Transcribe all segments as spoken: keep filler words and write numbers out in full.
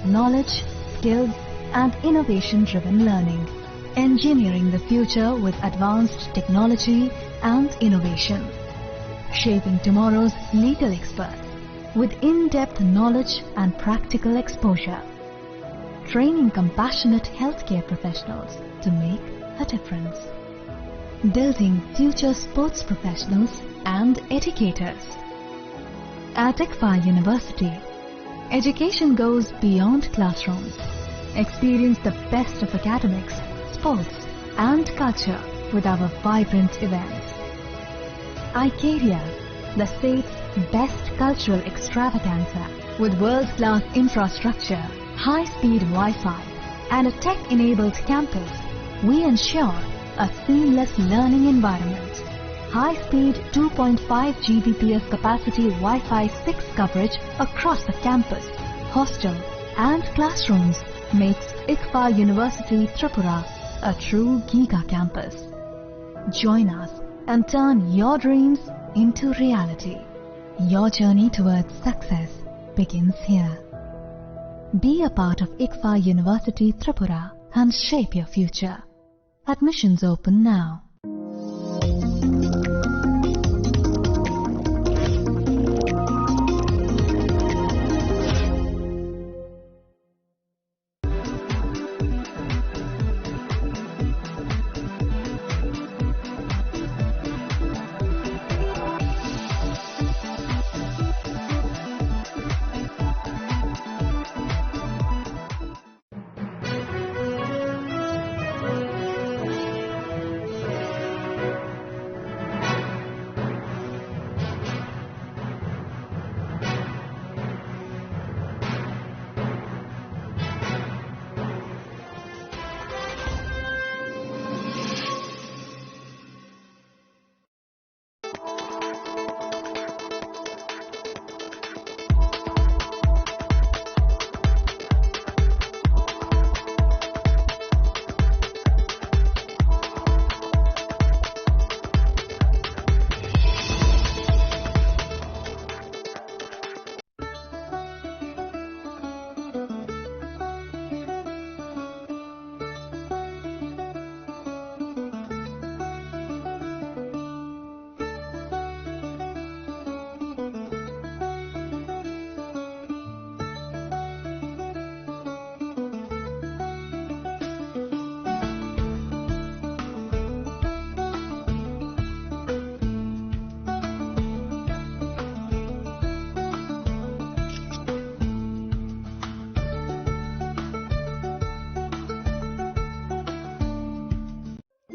knowledge, skills, and innovation-driven learning. Engineering the future with advanced technology and innovation. Shaping tomorrow's legal experts with in-depth knowledge and practical exposure. Training compassionate healthcare professionals to make a difference. Building future sports professionals and educators. At ICFAI University, education goes beyond classrooms. Experience the best of academics, sports, and culture with our vibrant events. Icaria, the state's best cultural extravaganza, with world-class infrastructure, high-speed Wi-Fi, and a tech-enabled campus, we ensure a seamless learning environment. High-speed two point five G B P S capacity Wi-Fi six coverage across the campus, hostel, and classrooms makes ICFAI University Tripura a true giga campus. Join us and turn your dreams into reality. Your journey towards success begins here. Be a part of ICFAI University Tripura and shape your future. Admissions open now.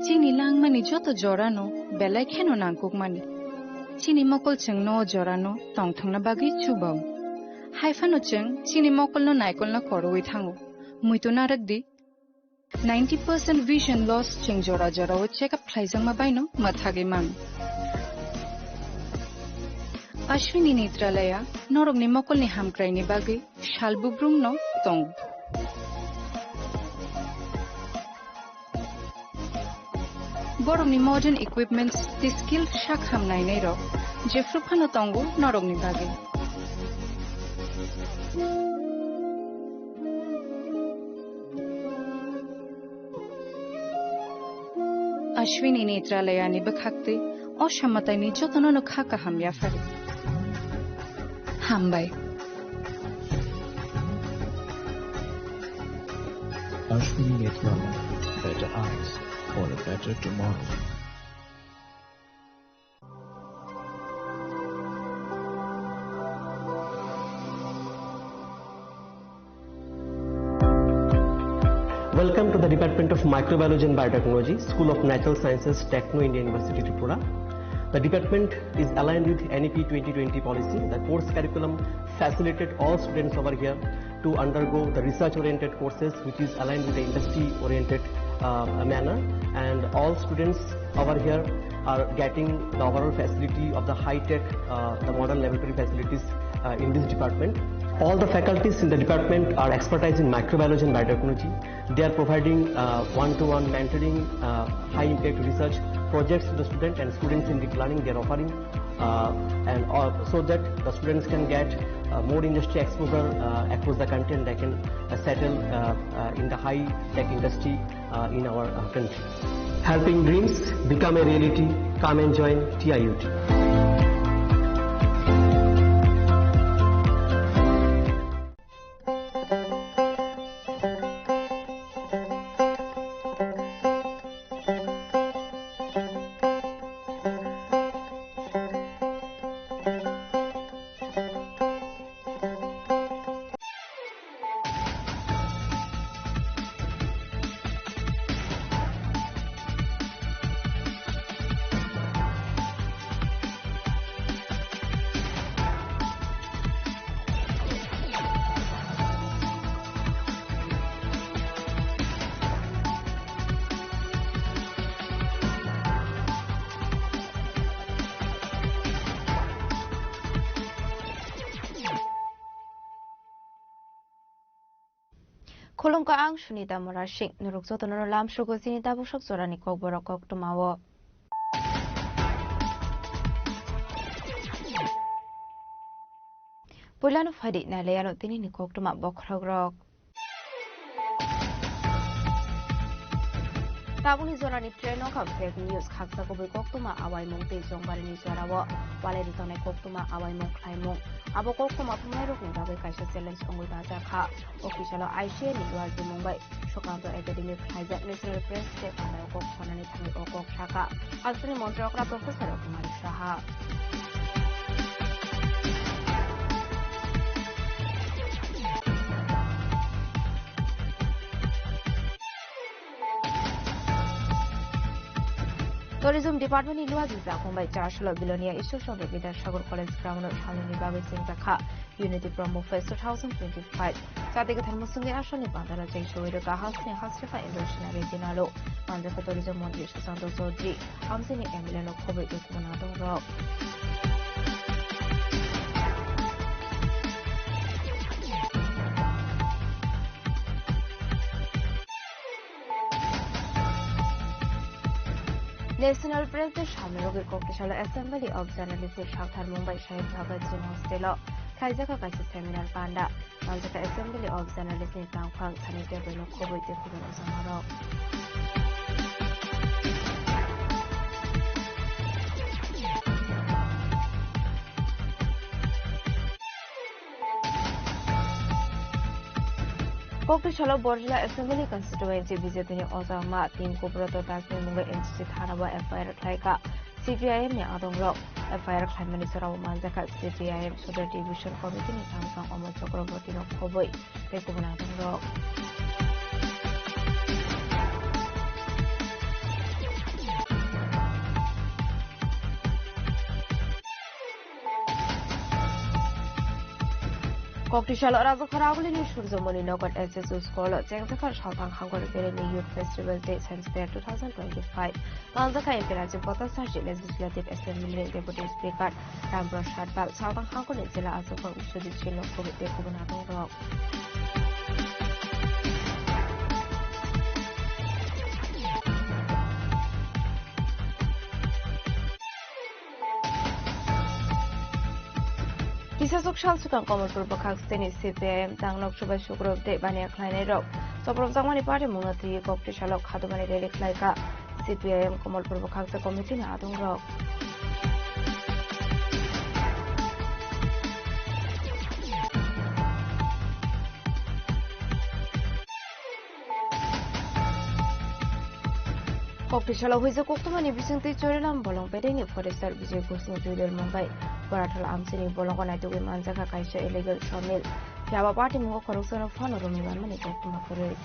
Chini langmani joto jorano belai kheno nangkukmani. Chini mokol chwngno o jorano tongthokna bagwi chubao. Haiphano chwng chini mokolno naikolna korowi thango. Muitu narwkdi, ninety percent vision loss chwng jora jorao check up khlaijakma baino mwthagwi mano. Ashwini Netralaya norokni mokolni hamkraini bagwi sal bubrumno tongo. Borokni modern equipments tei skilled sak ham nainairok jephru phano tongo norokni bagwi. Ashwini Netralayani bwkhaktwi o samataini jotono no kha kaham yaphari. Hambai. Ashwini Netralaya, better eyes for a better tomorrow. Welcome to the Department of Microbiology and Biotechnology, School of Natural Sciences, Techno India University, Tripura. The department is aligned with N E P twenty twenty policy. The course curriculum facilitated all students over here to undergo the research-oriented courses, which is aligned with the industry-oriented, uh, manner. And all students over here are getting the overall facility of the high-tech, uh, the modern laboratory facilities, uh, in this department. All the faculties in the department are expertise in microbiology and biotechnology. They are providing, uh, one-to-one mentoring, uh, high-impact research projects to the student and students in deep learning they are offering, uh, and all, so that the students can get, uh, more industry exposure, uh, across the country, and they can, uh, settle, uh, uh, in the high-tech industry, uh, in our, uh, country. Helping dreams become a reality. Come and join T I U T. Khulumkha, ang Sunita Murasing. Norok jotono lamsrogo chini tabuksak jorani kokborok koktwmao. Puilano phaidi nailaiano tinini koktwma bokhorokrok. Tabukni jorani trend wngkha fake news, khaksa kubui koktwma awaimung tei chongbarini jorao walai rwjaknai koktwma awaimung khlaimung. Abo koktwma thumnairokni bagwi kaisa challenge wngwi bajakha. O kisalo I C A ni luajimung bai Sukanto Academy khlaijak National Press Club panda o kok sanani thangwi o kok sakha. Hasteni montri okra Professor Kumari Saha. Tourism Department ni luajijak Mumbai char salo Bilonia Ishwar Chandra Bidyasagar College ground o salnini bagwi chengjakha Unity Promo Fest two thousand twenty-five. Chati kwthar mwswngwi asalni pandalo cheng sogwi rwkha hasteni Hasrika Indoor Scenery Dinalo. Manjakha Tourism Montri Sushanta Chaudhary, amchaini M L A no khobwi tei kubun adongrok. National Press Day salni bagwi Koktisalo Assembly of Journalists ni sakthar Mumbai Shahid Bhagat Gym Hostel o khlaijak kaisa seminar panda. Manjakha Assembly of Journalists ni tangphang thani tebwino khobwi tei kubun ojamarok. Koktisalo Borjla Assembly Constituency B J P ni ojama Tinku Broto Dasni mungwi N C C thana o F I R khlaikha C P I M ni adongrok. F I R khlaimani jorao manjakha C P I M Sodor Division Committee ni tangphang Omor Chakraborty no khobwi tei kubun adongrok. Koktisalo Rajakhor Abolini Surjomoni Nagar S S U School o chengjakha Salthang Hangkhor Bereni Youth Festival tei Science Fair two thousand twenty-five. Manjakha M P Rajiv Bhattacharjee Legislative Assembly ni Deputy Speaker Ram Prasad Pal, Salthang Hangkhorni Jila Achukmang Biswajit Singh no khobwi tei kubun adongrok. Kisasok sal swkang Kamalpur bwkhak siteni C P I M tang Lok Sabha Sugrub tei baniya khlainairok chopropjakmani party mungno twiwi Koktisalo khadumani rally khlaikha C P I M Kamalpur bwkhaksa committee ni adongrok. Koktisalo huijak koktwmani bisingtwi Chorilam bolong bedekni forester Bijay Ghoshni twi dormung bai Borathal amchaini bolongo naitugwi manjakha kaisa illegal sawmill. Phiya ba party mungo khoroksano phano romwi manmani koktwma kwrwi.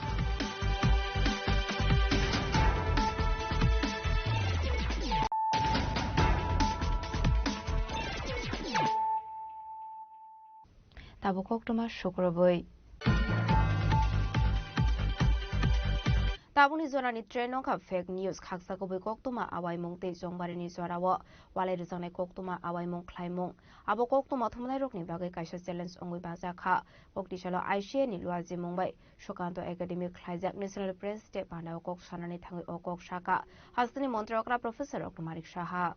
Tabuk koktwma sukrubwi. Tabukni jorani trend wngkha fake news, khaksa kubui koktwma awaimung tei chongbarini jorao walai rwjaknai koktwma awaimung khlaimung. Abo koktwma thumnairokni bagwi kaisa challenge wngwi bajakha. Koktisalo I C A ni luajimung bai Sukanto Academy khlaijak National Press Day pandao kok sanani thangwi o kok sakha hasteni montri okra Professor Doctor Manik Saha.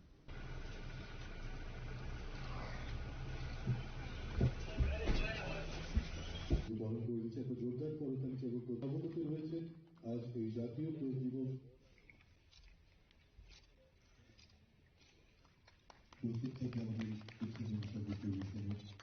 বহন করে দিচ্ছে, এত জোরদার করতালি চালু করতে অবগত রয়েছে। আজ এই জাতীয় প্রেস দিবস উপস্থিত থেকে আমাদের শিক্ষা ব্যবস্থা করতে হয়েছে।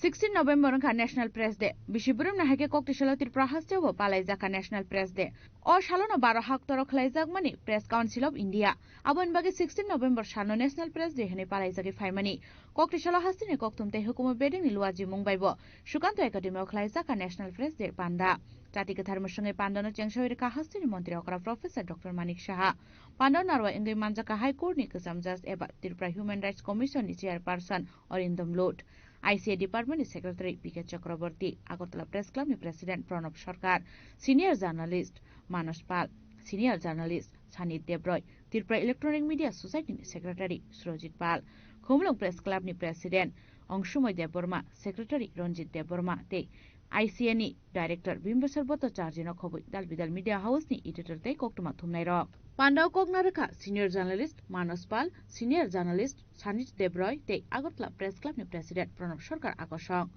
Sixteen November wngkha National Press Day. Bisi bwrwmni hai khe koktisalo Tripura hasteo bo palaijakha National Press Day. O salono baro haktoro khlaijakmani Press Council of India. Aboni bagwi sixteen November sano National Press Day hwnwi palaijagwi phaimani. Koktisalo hasteni kokthum tei hukumu bedengni luajimung bai bo Sukanto Academy o khlaijakha National Press Day panda. Chati kwthar mwswngwi pandano chengsawi rwkha hasteni montri okra Professor Doctor Manik Saha. Panda narwai wngwi manjakha High Court ni kwcham judge eba Tripura Human Rights Commission ni chairperson Arindam Lut, I C A department ni secretary P K Chakraborty, Agartala Press Club ni president Pranab Sarkar, senior journalist Manas Pal, senior journalist Sanit Debroy, Tripura Electronic Media Society ni secretary Surojit Pal, Khumulwng Press Club ni president Angsumai Debbarma, secretary Ranjit Debbarma tei I C A ni director Bimbasar Bhattacharya no khobwi dal bidal media house ni editor tei koktwma thumnai rok. Pandao kokna rwkha senior journalist Manas Pal, senior journalist Sanit Debroy tei Agartala Press Club ni president Pranab Sarkar akosong.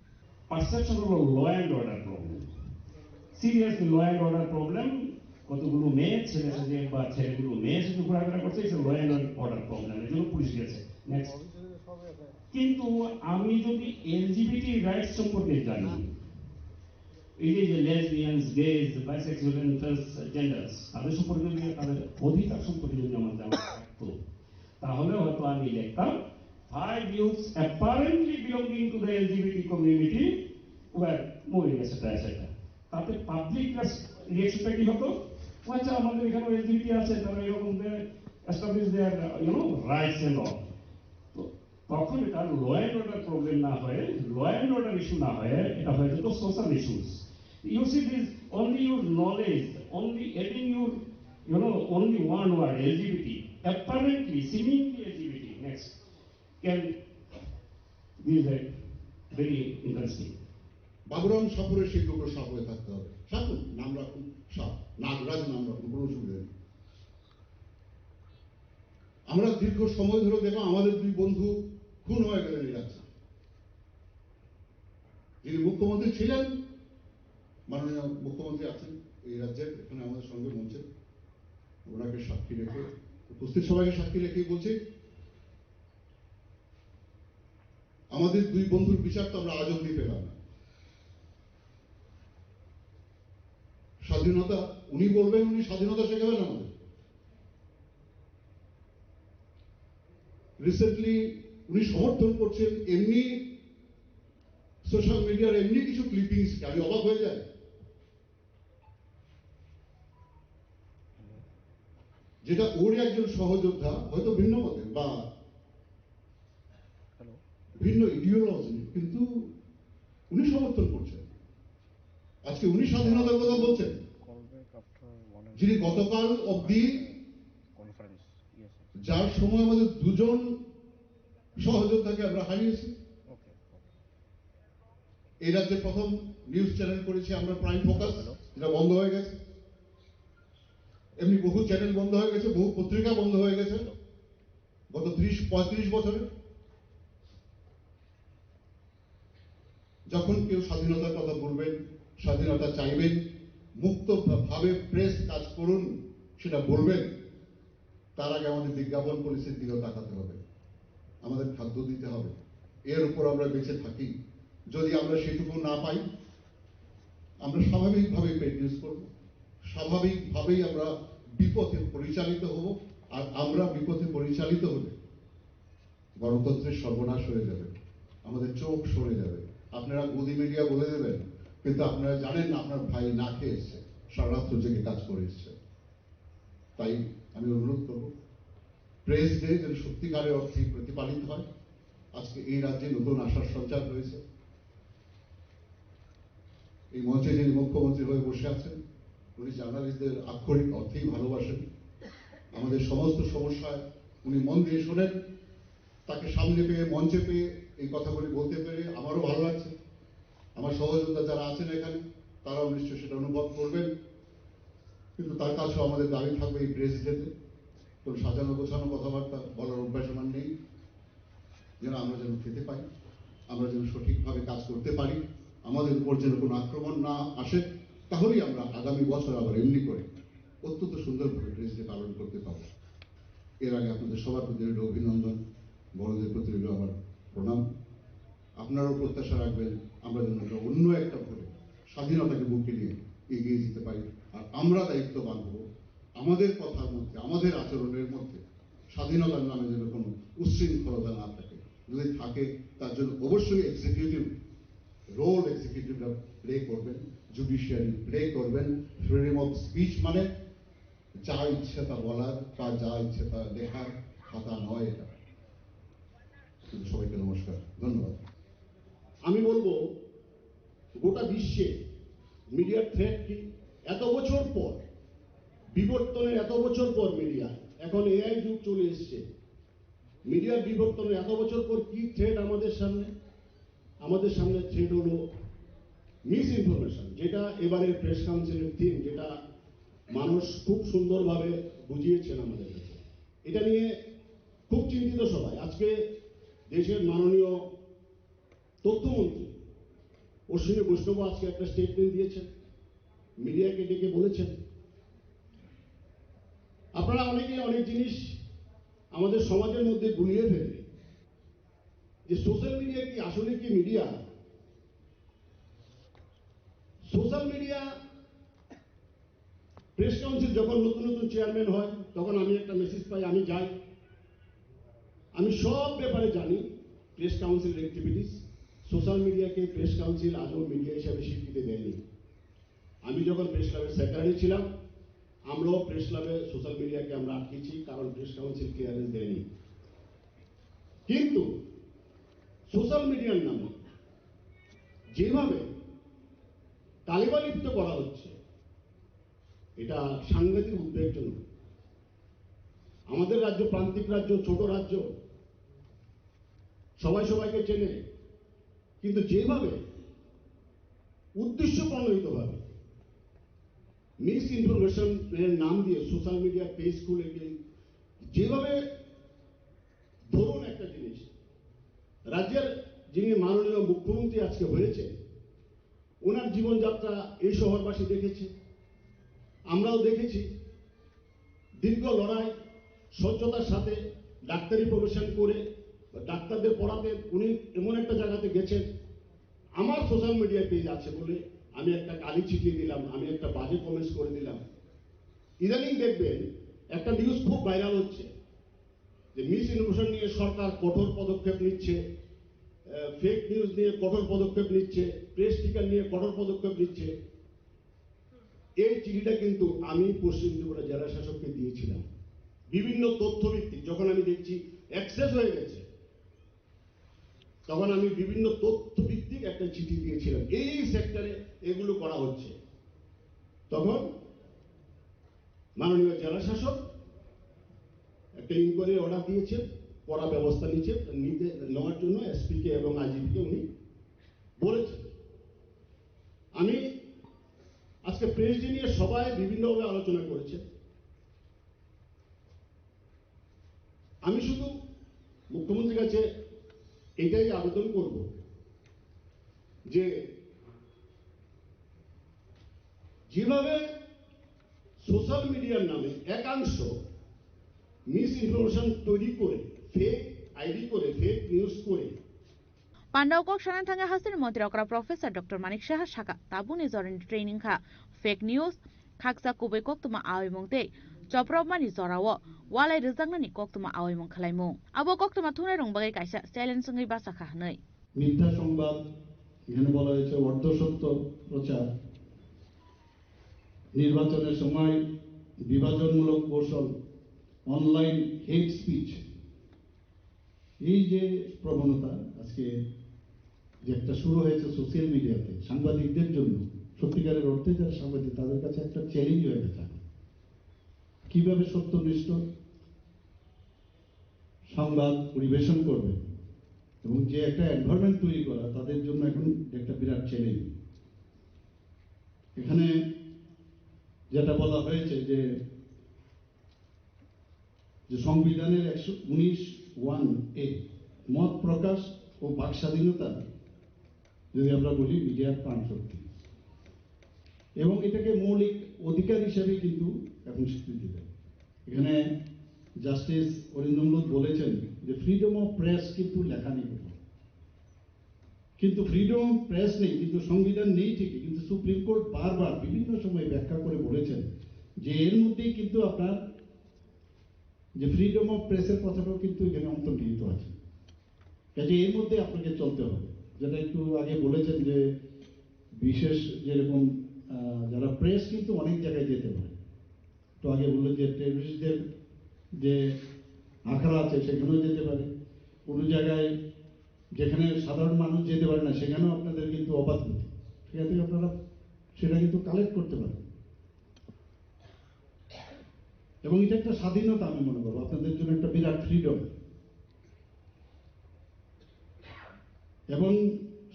Perception of law and order problem. Seriously, law and order problem. কতগুলো মেয়ে ছেলে সাথে বা ছেলেগুলো মেয়ে সাথে ঘোরাফেরা করছে, it's a law and order problem, এর জন্য পুলিশ গেছে। নেক্সট। কিন্তু আমি যদি এলজিবিটি রাইটস সম্পর্কে জানি, এই যে, যে লেসবিয়ানস, গেজ, বাইসেক্সুয়াল এন্ড ট্রান্সজেন্ডার্স, তাদের সম্পর্কে যদি, তাদের অধিকার সম্পর্কে যদি আমার জানা থাকতো, তাহলে হয়তো আমি লিখতাম, "Five youths apparently belonging to the L G B T community were moving, et cetera, et cetera" তাতে পাবলিক রিয়াকশনটা কি হতো? "ও আচ্ছা, আমাদের এখানে এলজিবিটি আছে, তারা এরকম establish there, you know, rights and all." তো তখন এটা ল অ্যান্ড অর্ডার প্রবলেম না হয়ে, ল অ্যান্ড অর্ডার ইস্যু না হয়ে, এটা হয়ে যেত social issues. You see this, only your knowledge, only adding your, you know, only one word, L G B T, apparently, seemingly L G B T, next, can, this is a very interesting. Baburam সাপুরের সেই লোকের সাপ হয়ে থাকতে হবে। সাপ নাম রাখুন, সাপ, নাগরাজ নাম রাখুন, কোনো অসুবিধা নেই। আমরা দীর্ঘ সময় ধরে দেখলাম আমাদের দুই বন্ধু খুন হয়ে গেলেন এই রাজ্যে। যিনি মুখ্যমন্ত্রী ছিলেন, মাননীয় মুখ্যমন্ত্রী আছেন এই রাজ্যের, এখানে আমাদের সঙ্গে মঞ্চে, ওনাকে সাক্ষী রেখে, উপস্থিত সবাইকে সাক্ষী রেখেই বলছি, আমাদের দুই বন্ধুর বিচার তো আমরা আজ অবধি পেলাম না। স্বাধীনতা, উনি বলবেন, উনি স্বাধীনতা শেখাবেন আমাদের। রিসেন্টলি উনি সমর্থন করছেন এমনি সোশ্যাল মিডিয়ার এমনি কিছু ক্লিপিংস, আমি অবাক হয়ে যাই। যেটা ওর একজন সহযোদ্ধা, হয়তো ভিন্ন মতের বা ভিন্ন ইডিওলজি, কিন্তু উনি সমর্থন করছেন। আজকে উনি স্বাধীনতার কথা বলছেন, যিনি গতকাল অবধি, যার সময় আমাদের দুজন সহযোদ্ধাকে আমরা হারিয়েছি। এই রাজ্যে প্রথম নিউজ চ্যানেল করেছি আমরা প্রাইম ফোকাস, যেটা বন্ধ হয়ে গেছে। এমনি বহু চ্যানেল বন্ধ হয়ে গেছে, বহু পত্রিকা বন্ধ হয়ে গেছে গত ত্রিশ পঁয়ত্রিশ বছরে। যখন কেউ স্বাধীনতার কথা বলবেন, স্বাধীনতা চাইবেন, মুক্ত ভাবে প্রেস কাজ করুন, সেটা বলবেন, তার আগে আমাদের বিজ্ঞাপন পলিসির দিকেও তাকাতে হবে, আমাদের খাদ্য দিতে হবে, এর উপর আমরা বেঁচে থাকি। যদি আমরা সেটুকু না পাই, আমরা স্বাভাবিকভাবেই পেট নিউজ করব, স্বাভাবিকভাবেই আমরা বিপথে পরিচালিত হব। আর আমরা বিপথে পরিচালিত হলে গণতন্ত্রের সর্বনাশ হয়ে যাবে, আমাদের চোখ সরে যাবে। আপনারা গদি মিডিয়া বলে দেবেন, কিন্তু আপনারা জানেন না আপনার ভাই না খেয়ে এসছে, সারা রাত্র জেগে কাজ করে এসছে। তাই আমি অনুরোধ করব, প্রেস ডে যেন সত্যিকারের অর্থে প্রতিপালিত হয়। আজকে এই রাজ্যে নতুন আশার সঞ্চার হয়েছে। এই মঞ্চে যিনি মুখ্যমন্ত্রী হয়ে বসে আছেন, উনি জার্নালিস্টদের আক্ষরিক অর্থেই ভালোবাসেন। আমাদের সমস্ত সমস্যায় উনি মন দিয়ে শোনেন। তাকে সামনে পেয়ে, মঞ্চে পেয়ে এই কথাগুলি বলতে পেরে আমারও ভালো লাগছে। আমার সহযোদ্ধা যারা আছেন এখানে, তারাও নিশ্চয়ই সেটা অনুভব করবেন। কিন্তু তার কাছেও আমাদের দাবি থাকবে এই প্রেস ডেতে কোনো সাজানো গোছানো কথাবার্তা বলার অভ্যাস আমার নেই, যেন আমরা যেন খেতে পাই, আমরা যেন সঠিকভাবে কাজ করতে পারি, আমাদের উপর যেন কোনো আক্রমণ না আসে, তাহলেই আমরা আগামী বছর আবার এমনি করে অত্যন্ত সুন্দরভাবে প্রেস ডে পালন করতে পারব। এর আগে আপনাদের সবার প্রতি রইল অভিনন্দন, বড়দের প্রতি রইল আমার প্রণাম। আপনারাও প্রত্যাশা রাখবেন আমরা যেন একটা অন্য একটা ভোটে স্বাধীনতাকে বুকে নিয়ে এগিয়ে যেতে পারি। আর আমরা দায়িত্ববান হব, আমাদের কথার মধ্যে, আমাদের আচরণের মধ্যে স্বাধীনতার নামে যেন কোনো উচ্ছৃঙ্খলতা না থাকে। যদি থাকে, তার জন্য অবশ্যই এক্সিকিউটিভ রোল এক্সিকিউটিভরা প্লে করবেন, জুডিশিয়ারি প্লে করবেন। ফ্রিডম অফ স্পিচ মানে যা ইচ্ছে তা বলার বা যা ইচ্ছে তা লেখার খাতা নয় এটা। কিন্তু সবাইকে নমস্কার, ধন্যবাদ। আমি বলবো, গোটা বিশ্বে মিডিয়ার থ্রেট কি? এত বছর পর, বিবর্তনের এত বছর পর মিডিয়া, এখন এআই যুগ চলে এসছে। মিডিয়ার বিবর্তনের এত বছর পর কি থ্রেট আমাদের সামনে? আমাদের সামনে থ্রেট হলো মিস ইনফরমেশন, যেটা এবারে প্রেস কাউন্সিলের থিম, যেটা মানুষ খুব সুন্দরভাবে বুঝিয়েছেন আমাদের কাছে। এটা নিয়ে খুব চিন্তিত সবাই। আজকে দেশের মাননীয় তথ্যমন্ত্রী অশ্বিনী বৈষ্ণব আজকে একটা স্টেটমেন্ট দিয়েছেন, মিডিয়াকে ডেকে বলেছেন, আপনারা অনেকে অনেক জিনিস আমাদের সমাজের মধ্যে গুলিয়ে ফেলে যে সোশ্যাল মিডিয়া কি আসলে কি media. Social media, press council যখন নতুন নতুন চেয়ারম্যান হয়, তখন আমি একটা মেসেজ পাই, আমি যাই, আমি সব ব্যাপারে জানি। প্রেস কাউন্সিলের অ্যাক্টিভিটিস, সোশ্যাল মিডিয়াকে প্রেস কাউন্সিল আজও মিডিয়া হিসাবে স্বীকৃতি দেয়নি। আমি যখন প্রেস ক্লাবের সেক্রেটারি ছিলাম, আমরাও প্রেস ক্লাবে সোশ্যাল মিডিয়াকে আমরা আটকেছি, কারণ প্রেস কাউন্সিল ক্লিয়ারেন্স দেয়নি। কিন্তু সোশ্যাল মিডিয়ার নামে যেভাবে কালিমালিপ্ত করা হচ্ছে, এটা সাংঘাতিক উদ্বেগজনক। আমাদের রাজ্য প্রান্তিক রাজ্য, ছোট রাজ্য, সবাই সবাইকে চেনে, কিন্তু যেভাবে উদ্দেশ্য প্রণোদিতভাবে মিস ইনফরমেশন এর নাম দিয়ে সোশ্যাল মিডিয়া পেজ খুলে কি যেভাবে, ধরুন একটা জিনিস, রাজ্যের যিনি মাননীয় মুখ্যমন্ত্রী আজকে হয়েছে, ওনার জীবনযাত্রা এই শহরবাসী দেখেছে, আমরাও দেখেছি। দীর্ঘ লড়াই, স্বচ্ছতার সাথে ডাক্তারি প্রফেশন করে, ডাক্তারদের পড়াতে উনি এমন একটা জায়গাতে গেছেন, আমার সোশ্যাল মিডিয়া পেজ আছে বলে আমি একটা গালি ছিটিয়ে দিলাম, আমি একটা বাজে কমেন্টস করে দিলাম। ইদানিং দেখবেন একটা নিউজ খুব ভাইরাল হচ্ছে যে মিস ইনফরমেশন নিয়ে সরকার কঠোর পদক্ষেপ নিচ্ছে, ফেক নিউজ নিয়ে কঠোর পদক্ষেপ নিচ্ছে, প্রেস স্টিকার নিয়ে কঠোর পদক্ষেপ নিচ্ছে। এই চিঠিটা কিন্তু আমি পশ্চিম ত্রিপুরা জেলা শাসককে দিয়েছিলাম। বিভিন্ন তথ্যভিত্তিক, যখন আমি দেখছি অ্যাক্সেস হয়ে গেছে, তখন আমি বিভিন্ন তথ্যভিত্তিক একটা চিঠি দিয়েছিলাম, এই সেক্টরে এগুলো করা হচ্ছে। তখন মাননীয় জেলা শাসক একটা ইনকোয়ারি অর্ডার দিয়েছেন, কড়া ব্যবস্থা নিচ্ছে, নিতে, নেওয়ার জন্য এসপি কে এবং আইজিপি কে উনি বলেছেন। আমি আজকে প্রেস ডে নিয়ে সবাই বিভিন্নভাবে আলোচনা করেছে। আমি শুধু মুখ্যমন্ত্রীর কাছে এটাই আবেদন করব যে যেভাবে সোশ্যাল মিডিয়ার নামে একাংশ মিস ইনফরমেশন তৈরি করে, ফেক আইডি করে, ফেক নিউজ করে, Pandao kok sana thangwi hasteni montri okra Professor Doctor Manik Saha sakha, tabukni jorani training kha fake news, khaksa kubui koktwma aoimung tei chopropmani jorao walai rwjaknani koktwma aoimung khwlaimung. Abo koktwma thumnairokni bagwi kaisa challenge wngwi bachakha hwnwi. মিথ্যা সংবাদ, এখানে বলা হয়েছে অর্ধসত্য প্রচার। নির্বাচনের সময় বিভাজনমূলক কৌশল, অনলাইন হেট স্পিচ, এই যে প্রবণতা আজকে যে একটা শুরু হয়েছে সোশ্যাল মিডিয়াতে সাংবাদিকদের জন্য, সত্যিকারের অর্থে যারা সাংবাদিক, তাদের কাছে একটা চ্যালেঞ্জ হয়ে গেছে এখন। কিভাবে সত্যনিষ্ঠ সংবাদ পরিবেশন করবে এবং যে একটা এনভায়রনমেন্ট তৈরি করা তাদের জন্য এখন একটা বিরাট চ্যালেঞ্জ। এখানে যেটা বলা হয়েছে যে, যে সংবিধানের একশো উনিশ ওয়ান এ মত প্রকাশ ও বাক স্বাধীনতা যদি আমরা বলি মিডিয়ার প্রাণ শক্তি এবং এটাকে মৌলিক অধিকার হিসেবে কিন্তু এখন স্বীকৃতি দেয়। এখানে জাস্টিস অরিন্দম লোধ বলেছেন যে ফ্রিডম অফ প্রেস কিন্তু লেখা নেই কোথাও, কিন্তু ফ্রিডম অফ প্রেস নেই, কিন্তু সংবিধান নেই ঠিকই, কিন্তু সুপ্রিম কোর্ট বারবার বিভিন্ন সময় ব্যাখ্যা করে বলেছেন যে এর মধ্যেই কিন্তু আপনার যে ফ্রিডম অফ প্রেসের কথাটাও কিন্তু এখানে অন্তর্নিহিত আছে। কাজে এর মধ্যে আপনাকে চলতে হবে। যেটা একটু আগে বলেছেন যে বিশেষ যেরকম, আহ, যারা প্রেস কিন্তু অনেক জায়গায় যেতে পারে। তো আগে বললেন যে টেররিস্টদের যে আখড়া আছে সেখানেও যেতে পারে, কোনো জায়গায় যেখানে সাধারণ মানুষ যেতে পারে না সেখানেও আপনাদের কিন্তু অবাধ গতি, সেখান থেকে আপনারা সেটা কিন্তু কালেক্ট করতে পারেন। এবং এটা একটা স্বাধীনতা আমি মনে করবো, আপনাদের জন্য একটা বিরাট ফ্রিডম। এবং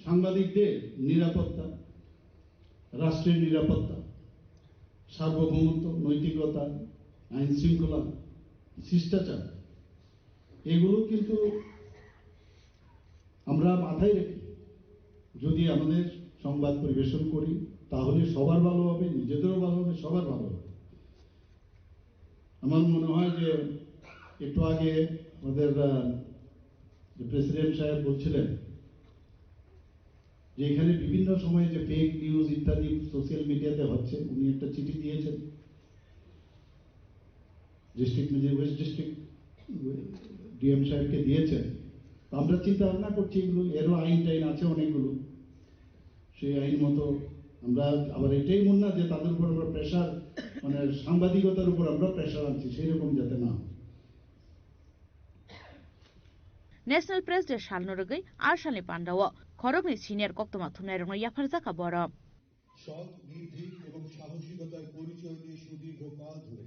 সাংবাদিকদের নিরাপত্তা, রাষ্ট্রের নিরাপত্তা, সার্বভৌমত্ব, নৈতিকতা, আইন শৃঙ্খলা, শিষ্টাচার, এগুলো কিন্তু আমরা মাথায় রেখে যদি আমাদের সংবাদ পরিবেশন করি, তাহলে সবার ভালো হবে, নিজেদেরও ভালো হবে, সবার ভালো হবে। আমার মনে হয় যে একটু আগে আমাদের, আহ, যে প্রেসিডেন্ট সাহেব বলছিলেন যে এখানে বিভিন্ন সময়ে যে ফেক নিউজ ইত্যাদি সোশ্যাল মিডিয়াতে হচ্ছে, উনি একটা চিঠি দিয়েছেন district magistrate, West district DM সাহেবকে দিয়েছেন। তো আমরা চিন্তা ভাবনা করছি এগুলো, এরও আইন টাইন আছে অনেকগুলো, সেই আইন মতো আমরা আবার এটাই মনে না যে তাদের উপর আমরা প্রেশার, মানে সাংবাদিকতার উপর আমরা প্রেশার আনছি, সেই রকম যাতে না হয়। National Press Day salno rwgwi a salni pandao khoroknwi senior koktwma thumnairokno yapharjakha borok. সৎ, নির্ভীক এবং সাহসিকতার পরিচয় দিয়ে সুদীর্ঘ কাল ধরে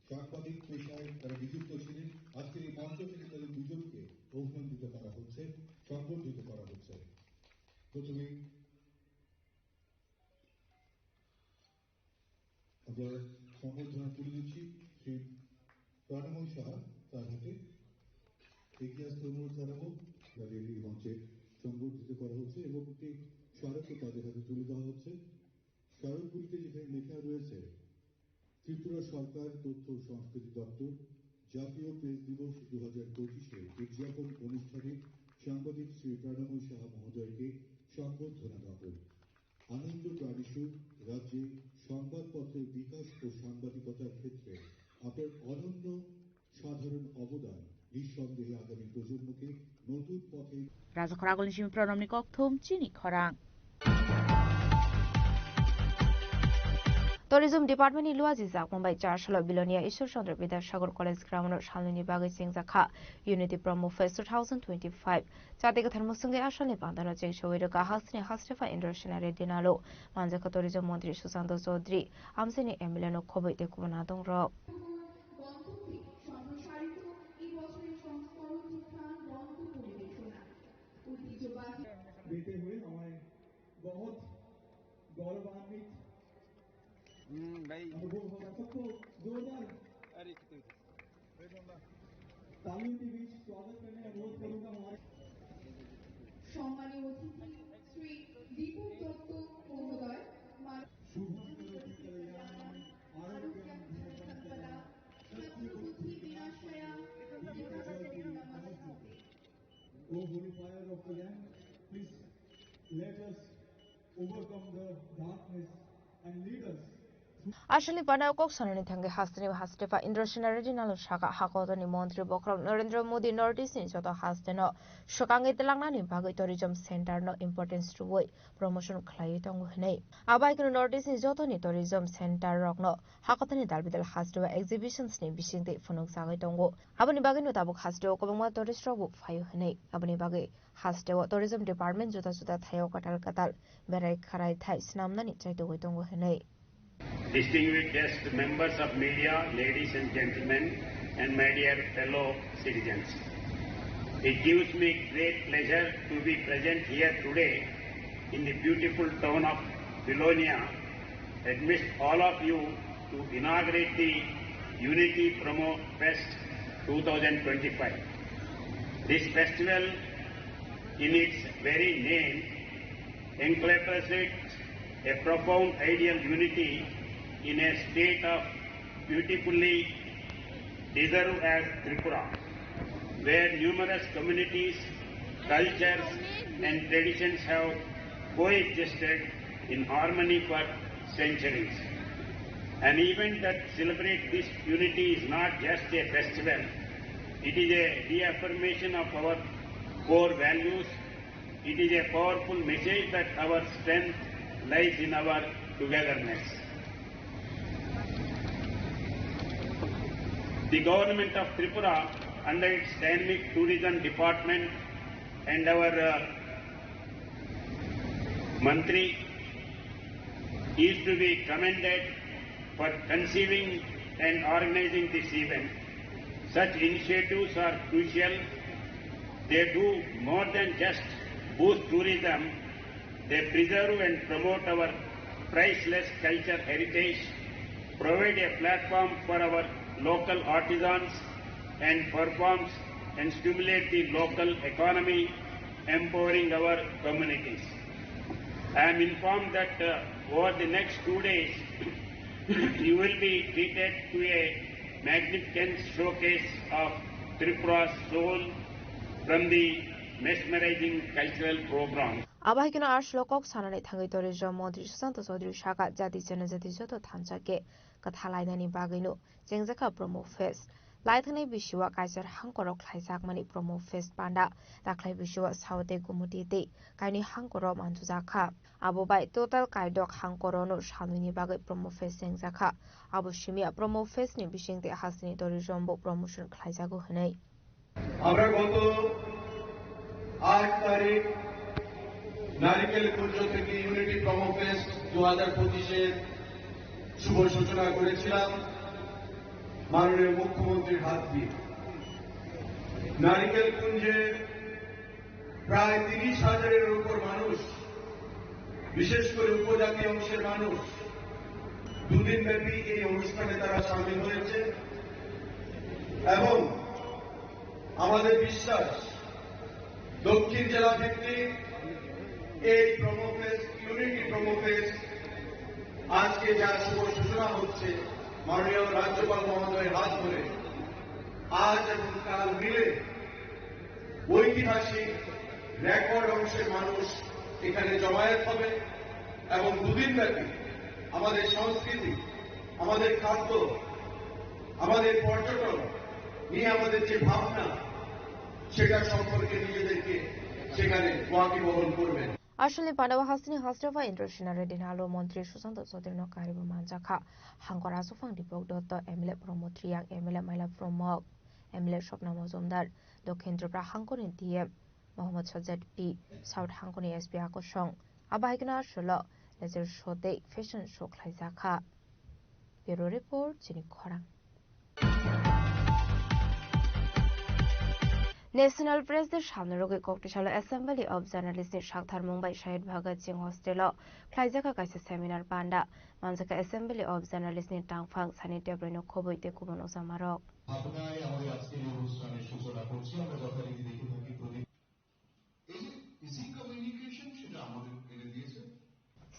সাংবাদিক পেশায় তারা নিযুক্ত ছিলেন। আজকের এই মঞ্চ থেকে তাদের দুজনকে অভিনন্দিত করা হচ্ছে, সম্বর্ধিত করা হচ্ছে। প্রথমে আমরা সম্বর্ধনা তুলে দিচ্ছি শ্রী প্রাণময় সাহা, তার হাতে। এগিয়ে আসতে অনুরোধ জানাবো, যাদের এই মঞ্চে সম্বর্ধিত করা হচ্ছে এবং একটি স্মারকও তাদের হাতে তুলে দেওয়া হচ্ছে। স্মারকগুলিতে যেখানে লেখা রয়েছে, ত্রিপুরা সরকার, তথ্য ও সংস্কৃতি দপ্তর, জাতীয় প্রেস দিবস দু হাজার পঁচিশে উদযাপন অনুষ্ঠানে সাংবাদিক শ্রী প্রাণময় সাহা মহোদয়কে সম্বর্ধনা জ্ঞাপন। আনন্দ প্রাণীসু রাজ্যে সংবাদপত্রের বিকাশ ও সাংবাদিকতার ক্ষেত্রে আপনার অনন্য সাধারণ অবদান নিঃসন্দেহে আগামী প্রজন্মকে নতুন পথে Raja khoragulni simi pronomni kokthum chini khorang. Tourism Department ni luajijak Mumbai char salo Bilonia Ishwar Chandra Vidyasagar College ground o salnwini bagwi chengjakha Unity Promo Fest two thousand twenty-five. Chati kwthar mwswngwi asalni pandano chengsawi rwkha hasteni hastepha Indra Sena Reddy Nalo, manjakha Tourism Montri Sushanta Chaudhary, amchaini M L A no khobwi tei kubun adongrok. গন্তব্যে সম্প্রসারিত এই বছরের সংস্করণ তথা গ্রন্থ পরিবেশনা। ঐতিহ্যবাহী। देते हुए हमारे बहुत गौरवान्वित हम्म, भाई। अनुभव होगा। सबको जोरदार अरे, कितने तालियों के बीच स्वागत करने का अनुरोध करूंगा हमारे সম্মানীয় অতিথি শ্রী দীপক দত্ত মহোদয়, মাননীয় শুভম করোতি কল্যাণম আরোগ্যম ধনসম্পদা। সত্যবুদ্ধি বিনাশায়া বিকাশোদ্যমস্তুতে। O holy fire of the Lamb, please let us overcome the darkness and lead us Aswkni panao kok sanani thangwi hasteni Hastepa Indrasena Reddy nalo saka, hakotorni montri bokhorok Narendra Modi North East ni joto hasteno swkangwi twlangnani bagwi tourism center no importance rwui promotion khlaiwi tongo hwnwi. Abai kheno North East ni jotoni tourism center rokno hakotorni dalbidal hasteo exhibitions ni bisingtwi phunukjagwi tongo. Aboni bagwino tabuk hasteo kwbangma tourist rokbo phaio hwnwi. Aboni bagwi hasteo tourism department juda juda thaio kwtal kwtal berai kharai thai swnamnani chaitugwi tongo hwnwi. Distinguished guests, members of media, ladies and gentlemen, and my dear fellow citizens. It gives me great pleasure to be present here today in the beautiful town of Belonia, amidst all of you, to inaugurate the Unity Promo Fest two thousand twenty-five. This festival, in its very name, encapsulates a profound ideal unity in a state of beautifully deserved as Tripura, where numerous communities, cultures, and traditions have coexisted in harmony for centuries. An event that celebrates this unity is not just a festival, it is a reaffirmation of our core values. It is a powerful message that our strength lies in our togetherness. The government of Tripura, under its dynamic tourism department and our, uh, Mantri, is to be commended for conceiving and organizing this event. Such initiatives are crucial. They do more than just boost tourism, they preserve and promote our priceless culture heritage, provide a platform for our local artisans and performs and stimulate the local economy, empowering our communities. I am informed that, uh, over the next two days, you will be treated to a magnificent showcase of Tripura's soul from the mesmerizing cultural program. Abo hai kheno aswk kok sanani thangwi tourism montri Sushanta Chaudhary saka, jati janajati joto thansa khe kwthalainani bagwino chengjakha Promo Fest. Laithanai bisio kaisar hangkorok khlaijakmani Promo Fest panda, taklai bisio Saote Gumuti tei kainwi hangkoro mantujakha. Abo bai total kaidok hangkorono salnwini bagwi Promo Fest chengjakha. Abo simiya Promo Fest ni bisingtwi hasteni tourism bo promotion khlaijago hwnwi. আমরা গত আট তারিখ নারিকেল কুঞ্জ থেকে unity promo fest দু হাজার পঁচিশের শুভ সূচনা করেছিলাম মাননীয় মুখ্যমন্ত্রীর হাত দিয়ে। নারিকেল কুঞ্জে প্রায় তিরিশ হাজারের উপর মানুষ, বিশেষ করে উপজাতি অংশের মানুষ দুদিন ব্যাপী এই অনুষ্ঠানে তারা সামিল হয়েছে এবং আমাদের বিশ্বাস দক্ষিণ জেলা ভিত্তিক এই promo fest, unity promo fest আজকে যা শুভ সূচনা হচ্ছে মাননীয় রাজ্যপাল মহোদয়ের হাত ধরে আজ এবং কাল মিলে ঐতিহাসিক রেকর্ড অংশের মানুষ এখানে জমায়েত হবে এবং দুদিন ব্যাপী আমাদের সংস্কৃতি, আমাদের খাদ্য, আমাদের পর্যটন নিয়ে আমাদের যে ভাবনা, সেটা সম্পর্কে নিজেদেরকে সেখানে ওয়াকিবহল করবেন। Aswkni panao hasteni Hastepa Indrasena Reddy nalo montri Sushanta Chaudhary no karibo manjakha. Hangkor aswk phang Deepak Dutta, M L A Pramod Reang, M L A Maila Pramod, M L A Swapna Majumdar, Dokhin Tripura hangkorni D M Mohammad Sajjad P, South hangkorni S P Akosong, abo hai kheno aswlo laser show tei fashion show khlaijakha. Bureau Report, Chini Khorang. National Press Day salni rwgwi Koktisalo Assembly of Journalist ni saktharmung bai Shahid Bhagat Singh Hostel o khlaijakha kaisa seminar panda. Manjakha Assembly of Journalist ni tangphang sani tebroi no khobwi tei kubun ojamarok. ভাবনায় আমাদের আজকের এই অনুষ্ঠানের সূচনা করছি। আমরা যথারীতি দেখে থাকি প্রদীপ। এই যে ইজি কমিউনিকেশন, সেটা আমাদের এনে দিয়েছে।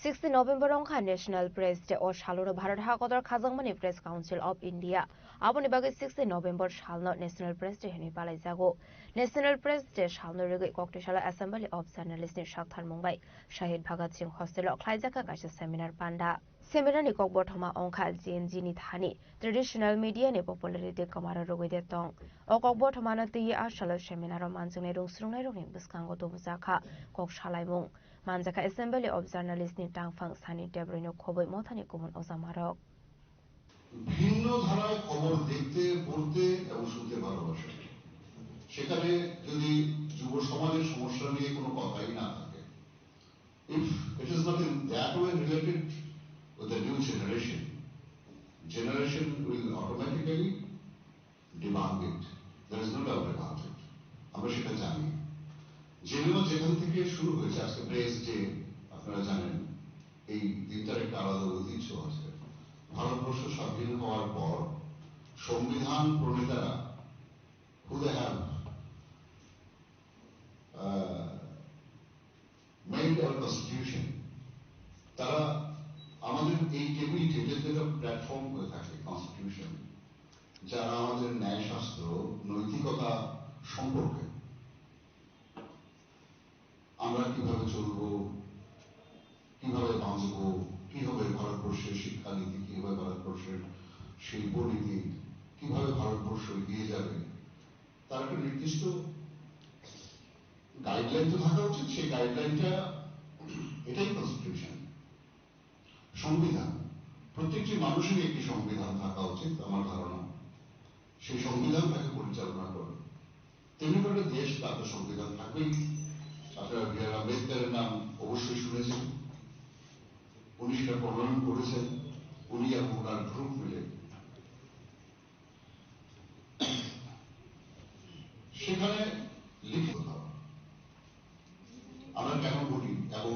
Sixteen November wngkha National Press Day. O salono Bharat hakotor khajakmani Press Council of India. Aboni bagwi sixteen November salno National Press Day hwnwi palaijago. National Press Day salno rwgwi Koktisalo Assembly of Journalist ni saktharmung bai Shahid Bhagat Singh Hostel o khlaijakha kaisa seminar panda. Seminar ni kokbothoma wngkha Gen Z ni thani traditional media ni popularity kwmaro rwgwi de tong. O kokbothoma no twiwi a salo seminar o manjaknai rwngsrwngnairokni bwskango tubujakha kok salaimung. Manjakha Assembly of Journalist ni tangphang Sani Debroi no khobwi mothani kubun ojamarok. ভিন্ন ধারায় খবর দেখতে, পড়তে এবং শুনতে ভালোবাসে। সেখানে যদি যুব সমাজের সমস্যা নিয়ে কোনো কথাই না থাকে, if it is not in that way related with the new generation, generation will automatically debunk it. There is no doubt about it. আমরা সেটা জানি। জেনেভা যেখান থেকে শুরু হয়েছে, আজকে প্রেস ডে, আপনারা জানেন, এই দিনটার একটা আলাদা ঐতিহ্য আছে। ভারতবর্ষ স্বাধীন হওয়ার পর সংবিধান প্রণেতারা, who they have, ah, made our constitution, তারা আমাদের এই টেবিলটি, এটা একটা প্ল্যাটফর্ম হয়ে থাকে কনস্টিটিউশন, যারা আমাদের ন্যায়শাস্ত্র, নৈতিকতা সম্পর্কে আমরা কিভাবে চলবো, কিভাবে বাঁচবো, কি হবে ভারতবর্ষের শিক্ষানীতি, কি হবে ভারতবর্ষের শিল্পনীতি, কিভাবে ভারতবর্ষ এগিয়ে যাবে, তার একটা নির্দিষ্ট গাইডলাইন তো থাকা উচিত। সেই গাইডলাইনটা, এটাই কনস্টিটিউশন, সংবিধান। প্রত্যেকটি মানুষেরই একটি সংবিধান থাকা উচিত, আমার ধারণা। সেই সংবিধান তাকে পরিচালনা করে। তেমনি করে দেশ, তার তো সংবিধান থাকবেই। আপনারা বি আর আম্বেদকরের নাম অবশ্যই শুনেছেন, উনি সেটা প্রণয়ন করেছেন, উনি এবং ওনার গ্রুপ মিলে। সেখানে লিখিত, আমরা কেন বলি, এবং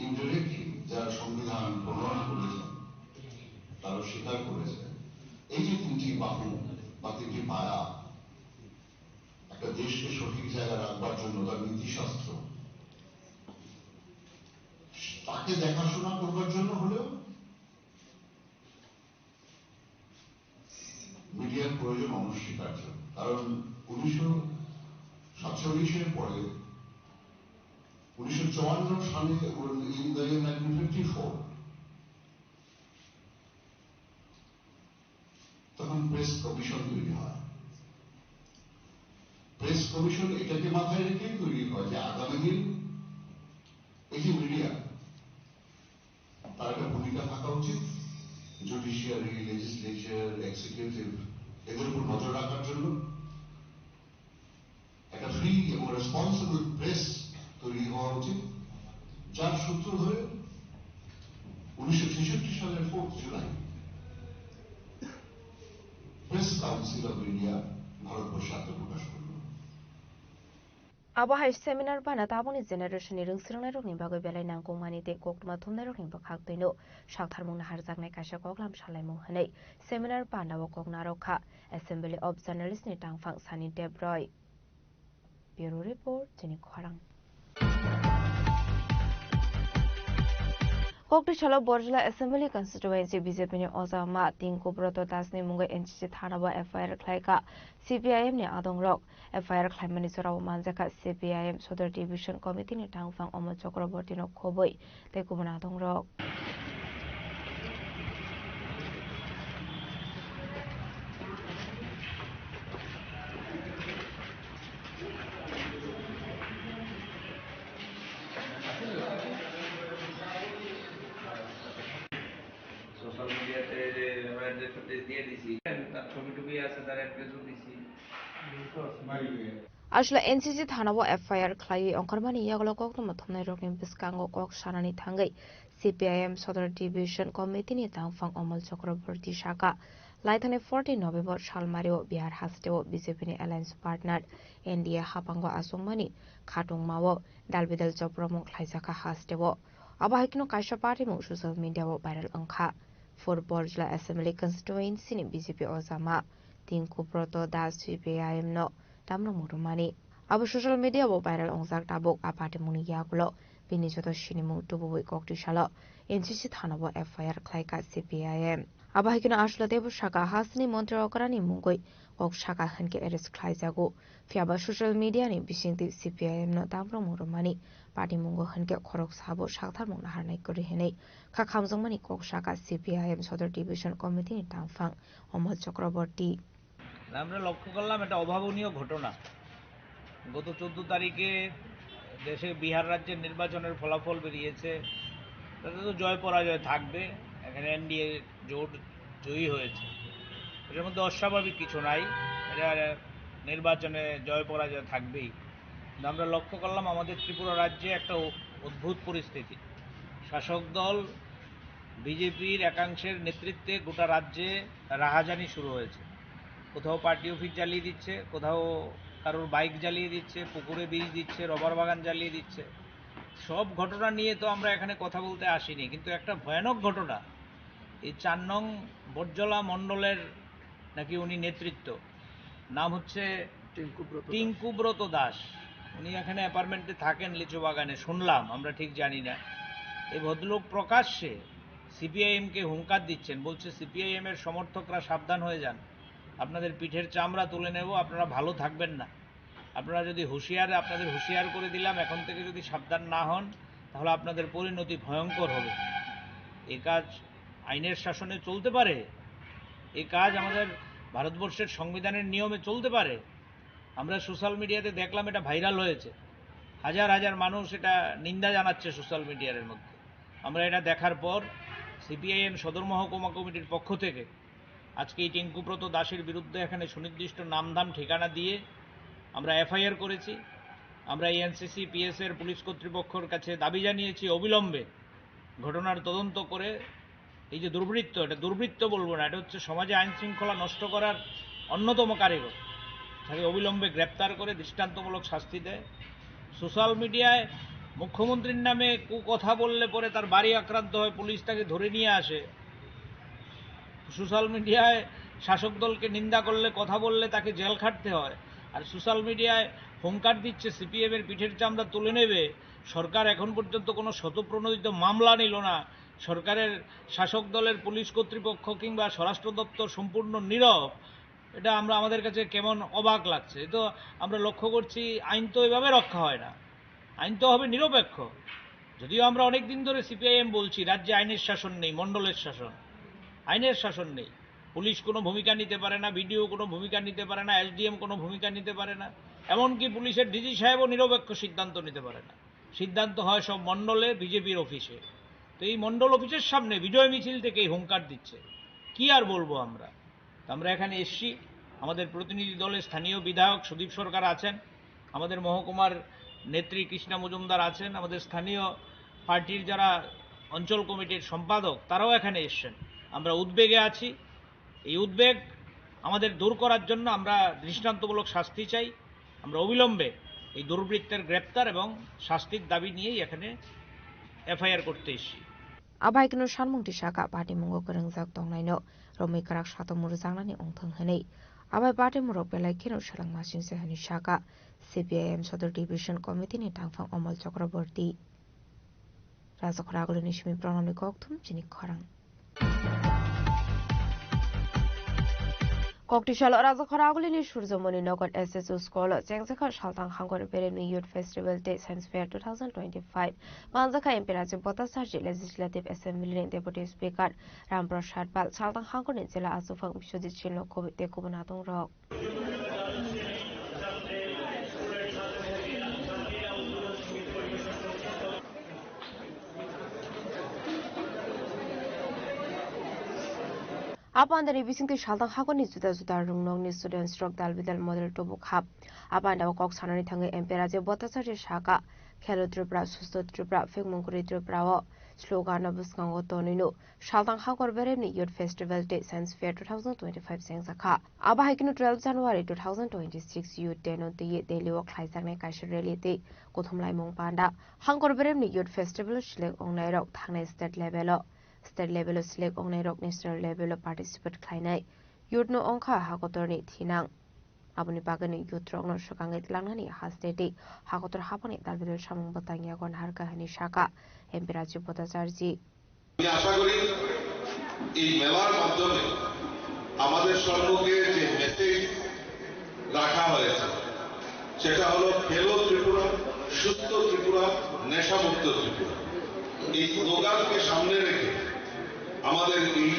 ইনডাইরেক্টলি যারা সংবিধান প্রণয়ন করেছেন, তারা স্বীকার করেছেন, এই যে তিনটি বাহু বা তিনটি পায়া, একটা দেশকে সঠিক জায়গায় রাখবার জন্য তার নীতিশাস্ত্র, তাকে দেখাশোনা করবার জন্য হলেও মিডিয়ার প্রয়োজন অনস্বীকার্য। কারণ উনিশশো সাতচল্লিশের পরে, উনিশশো চুয়ান্ন সালে, in the year nineteen fifty-four, তখন প্রেস কমিশন তৈরি হয়। প্রেস কমিশন এটাকে মাথায় রেখেই তৈরি হয় যে আগামী দিন এই যে মিডিয়া, তার একটা ভূমিকা থাকা উচিত জুডিশিয়ারি, লেজিসলেচার, এক্সিকিউটিভ, এদের উপর নজর রাখার জন্য। একটা ফ্রি এবং রেসপন্সিবল প্রেস তৈরি হওয়া উচিত, যার সূত্র ধরে উনিশশো ছেষট্টি সালের ফোর্থ July press council of India ভারতবর্ষে আত্মপ্রকাশ করল। Abo hai seminar bana tabukni generation ni rwngsrwngnairokni bagwi belai nangkukmani tei koktwma thumnairokni bwkhak twino saktharmung naharjaknai kaisa koklam salaimung hwnwi seminar bana o kok narwk kha Assembly of Journalist ni tangphang Sani Debroi. Bureau Report, Chini Khorang. Koktwi salo Borjla Assembly Constituency B J P ni oja ma Tinku Broto Das ni mungwi N C C thana o F I R khlai kha C P I M ni adongrok. F I R khlaimani jorao manjakha C P I M Sodor Division Committee ni tangphang Omol Chakraborty no khobwi tei kubun adongrok. Social মিডিয়াতে যে আমরা যে ফুটেজ দিয়ে দিছি, তার ছবি টবি আছে, তার অ্যাড্রেসও দিছি। আসলে N C C thana o F I R khlaiwi ongkhormani yagulo koktwma thumnairokni bwskango kok sanani thangwi C P I M Sodor Division Committee ni tangphang Omol Chakraborty saka, laithani fourteen November salmari o Bihar haste o B J P ni alliance partner N D A hapango achukmani khatungma o dalbidal chopromung khlaijakha haste o. Abo hai kheno kaisa patimung social media o viral wngkha. Phur Borjla Assembly Constituency ni B J P ojama Tinku Broto Das C P I M no tamrwngmung rwmani. Abo social media o viral wngjak tabuk a patimungni yagulo bini joto sinimung tubuwi koktwi salo N C C thana o F I R khlaikha C P I M. Abo hai kheno Ashla Debo saka, hasteni montri okrani mungwi kok saka hinkhe arrest khlaijago. Phiyaba social media ni bisingtwi C P I M no tamrokmung rwmani patimungo hinkhe khoroksa bo saktharmung naharnai kwrwi hinwi kha khamjakmani kok saka C P I M Sodor Division Committee ni tangphang Omol Chakraborty. আমরা লক্ষ্য করলাম একটা অভাবনীয় ঘটনা। গত চোদ্দ তারিখে দেশে বিহার রাজ্যের নির্বাচনের ফলাফল বেরিয়েছে। তাতে তো জয় পরাজয় থাকবে, এখানে এনডিএ জোট জয়ী হয়েছে, এটার মধ্যে অস্বাভাবিক কিছু নাই। এটা নির্বাচনে জয় পরাজয় থাকবেই। কিন্তু আমরা লক্ষ্য করলাম আমাদের ত্রিপুরা রাজ্যে একটা অ-, অদ্ভুত পরিস্থিতি। শাসক দল বিজেপির একাংশের নেতৃত্বে গোটা রাজ্যে রাহাজানি শুরু হয়েছে। কোথাও পার্টি অফিস জ্বালিয়ে দিচ্ছে, কোথাও কারোর বাইক জ্বালিয়ে দিচ্ছে, পুকুরে বিষ দিচ্ছে, রবার বাগান জ্বালিয়ে দিচ্ছে। সব ঘটনা নিয়ে তো আমরা এখানে কথা বলতে আসিনি, কিন্তু একটা ভয়ানক ঘটনা, এই চার নং বটজলা মণ্ডলের নাকি উনি নেতৃত্ব, নাম হচ্ছে টিঙ্কুব্রত দাস। টিঙ্কুব্রত দাস। উনি এখানে অ্যাপার্টমেন্টে থাকেন লিচু বাগানে, শুনলাম, আমরা ঠিক জানি না। এই ভদ্রলোক প্রকাশ্যে সিপিআইএম কে হুঙ্কার দিচ্ছেন, বলছে, "সিপিআইএম এর সমর্থকরা সাবধান হয়ে যান, আপনাদের পিঠের চামড়া তুলে নেব, আপনারা ভালো থাকবেন না।" আপনারা যদি হুঁশিয়ার, আপনাদের হুঁশিয়ার করে দিলাম, এখন থেকে যদি সাবধান না হন, তাহলে আপনাদের পরিণতি ভয়ঙ্কর হবে। এ কাজ আইনের শাসনে চলতে পারে? এ কাজ আমাদের ভারতবর্ষের সংবিধানের নিয়মে চলতে পারে? আমরা সোশ্যাল মিডিয়াতে দেখলাম, এটা ভাইরাল হয়েছে, হাজার হাজার মানুষ এটা নিন্দা জানাচ্ছে সোশ্যাল মিডিয়ার মধ্যে। আমরা এটা দেখার পর সিপিআইএম সদর মহকুমা কমিটির পক্ষ থেকে আজকে এই টিঙ্কুব্রত দাসের বিরুদ্ধে এখানে সুনির্দিষ্ট নাম ধাম ঠিকানা দিয়ে আমরা এফআইআর করেছি। আমরা এনসিসি, পিএস এর পুলিশ কর্তৃপক্ষের কাছে দাবি জানিয়েছি অবিলম্বে ঘটনার তদন্ত করে এই যে দুর্বৃত্ত, এটা দুর্বৃত্ত বলবো না, এটা হচ্ছে সমাজে আইন শৃঙ্খলা নষ্ট করার অন্যতম কারিগর, তাকে অবিলম্বে গ্রেপ্তার করে দৃষ্টান্তমূলক শাস্তি দেয়। সোশ্যাল মিডিয়ায় মুখ্যমন্ত্রীর নামে কুকথা বললে পরে তার বাড়ি আক্রান্ত হয়, পুলিশ তাকে ধরে নিয়ে আসে। সোশ্যাল মিডিয়ায় শাসক দলকে নিন্দা করলে, কথা বললে তাকে জেল খাটতে হয়। আর সোশ্যাল মিডিয়ায় হুঙ্কার দিচ্ছে সিপিএম এর পিঠের চামড়া তুলে নেবে। সরকার এখন পর্যন্ত কোনো স্বতঃপ্রণোদিত মামলা নিল না। সরকারের, শাসক দলের পুলিশ কর্তৃপক্ষ কিংবা স্বরাষ্ট্র দপ্তর সম্পূর্ণ নীরব। এটা আমরা, আমাদের কাছে কেমন অবাক লাগছে। তো আমরা লক্ষ্য করছি, আইন তো এভাবে রক্ষা হয় না, আইন তো হবে নিরপেক্ষ। যদিও আমরা অনেক দিন ধরে সিপিআইএম বলছি, রাজ্যে আইনের শাসন নেই, মণ্ডলের শাসন, আইনের শাসন নেই। পুলিশ কোনো ভূমিকা নিতে পারে না, বিডিও কোনো ভূমিকা নিতে পারে না, এসডিএম কোনো ভূমিকা নিতে পারে না, এমনকি পুলিশের ডিজি সাহেবও নিরপেক্ষ সিদ্ধান্ত নিতে পারে না। সিদ্ধান্ত হয় সব মণ্ডলে, বিজেপির অফিসে। তো এই মণ্ডল অফিসের সামনে বিজয় মিছিল থেকে এই হুঙ্কার দিচ্ছে, কি আর বলবো আমরা। তো আমরা এখানে এসছি, আমাদের প্রতিনিধি দলের স্থানীয় বিধায়ক সুদীপ সরকার আছেন, আমাদের মহকুমার নেত্রী কৃষ্ণা মজুমদার আছেন, আমাদের স্থানীয় পার্টির যারা অঞ্চল কমিটির সম্পাদক, তারাও এখানে এসছেন। আমরা উদ্বেগে আছি। এই উদ্বেগ আমাদের দূর করার জন্য আমরা দৃষ্টান্তমূলক শাস্তি চাই। আমরা অবিলম্বে এই দুর্বৃত্তের গ্রেপ্তার এবং শাস্তির দাবি নিয়েই এখানে এফআইআর করতে এসেছি। Abai kunu sanmung tisaka patimungo kwrwngjak tongnaino romwi kwrak satung murwjaknani wngthwng hwnwi. Abai patimurok belai kheno selengmasingse hwnwi saka C P I M Sodor Division Committee ni tangphang Omol Chakraborty. Rajakhor Agulini simi Pranamni kokthum chini khorang. Koktisalo Rajakhor Agulini Surjomoni Nogon S S O School o chengjakha Saltang Hangkor Beremni Youth Festival Day Science Fair two thousand twenty-five. Manjakha M P Rajiv Bhattacharjee, Legislative Assembly ni Deputy Speaker Ram Prasad Pal, Saltang Hangkorni Jila Achukphang Biswajit Sinlo, Kobi tei kubun adongrok. A pandani bisingtwi Saltang Hangkorni juda juda rungnokni students rok dal bidal model tubukha. A pandao kok sanani thangwi M P Rajiv Bhattacharya saka, "Khelo Tripura, Susto Tripura, Phikmung Kwrwi Tripura" o slogan no bwskango tonwino Saltang Hangkor Beremni Youth Festival Day Science Fair two thousand twenty-five chengjakha. Abo hai kheno twelve January two thousand twenty-six Youth Day no twiwi Delhi o khlaijaknai kaisa rally tei kuthumlaimung panda. Hangkor Beremni Youth Festival o select ongnairok thangnai state level o, state level o select ongnairok national level o participate khlainai. Youth no wngkha hakotorni thinang. Aboni bagwino youth rokno swkangwi tlangnani haste tei hakotor haphangni dal bidal samung bwtang yago naharkha hwnwi saka M P Rajiv Bhattacharjee. আমি আশা করি এই মেলার মাধ্যমে আমাদের সম্মুখে যে মেসেজ রাখা হয়েছে, সেটা হলো খেলো ত্রিপুরা, সুস্থ ত্রিপুরা, নেশামুক্ত ত্রিপুরা। এই স্লোগানকে সামনে রেখে আমাদের এই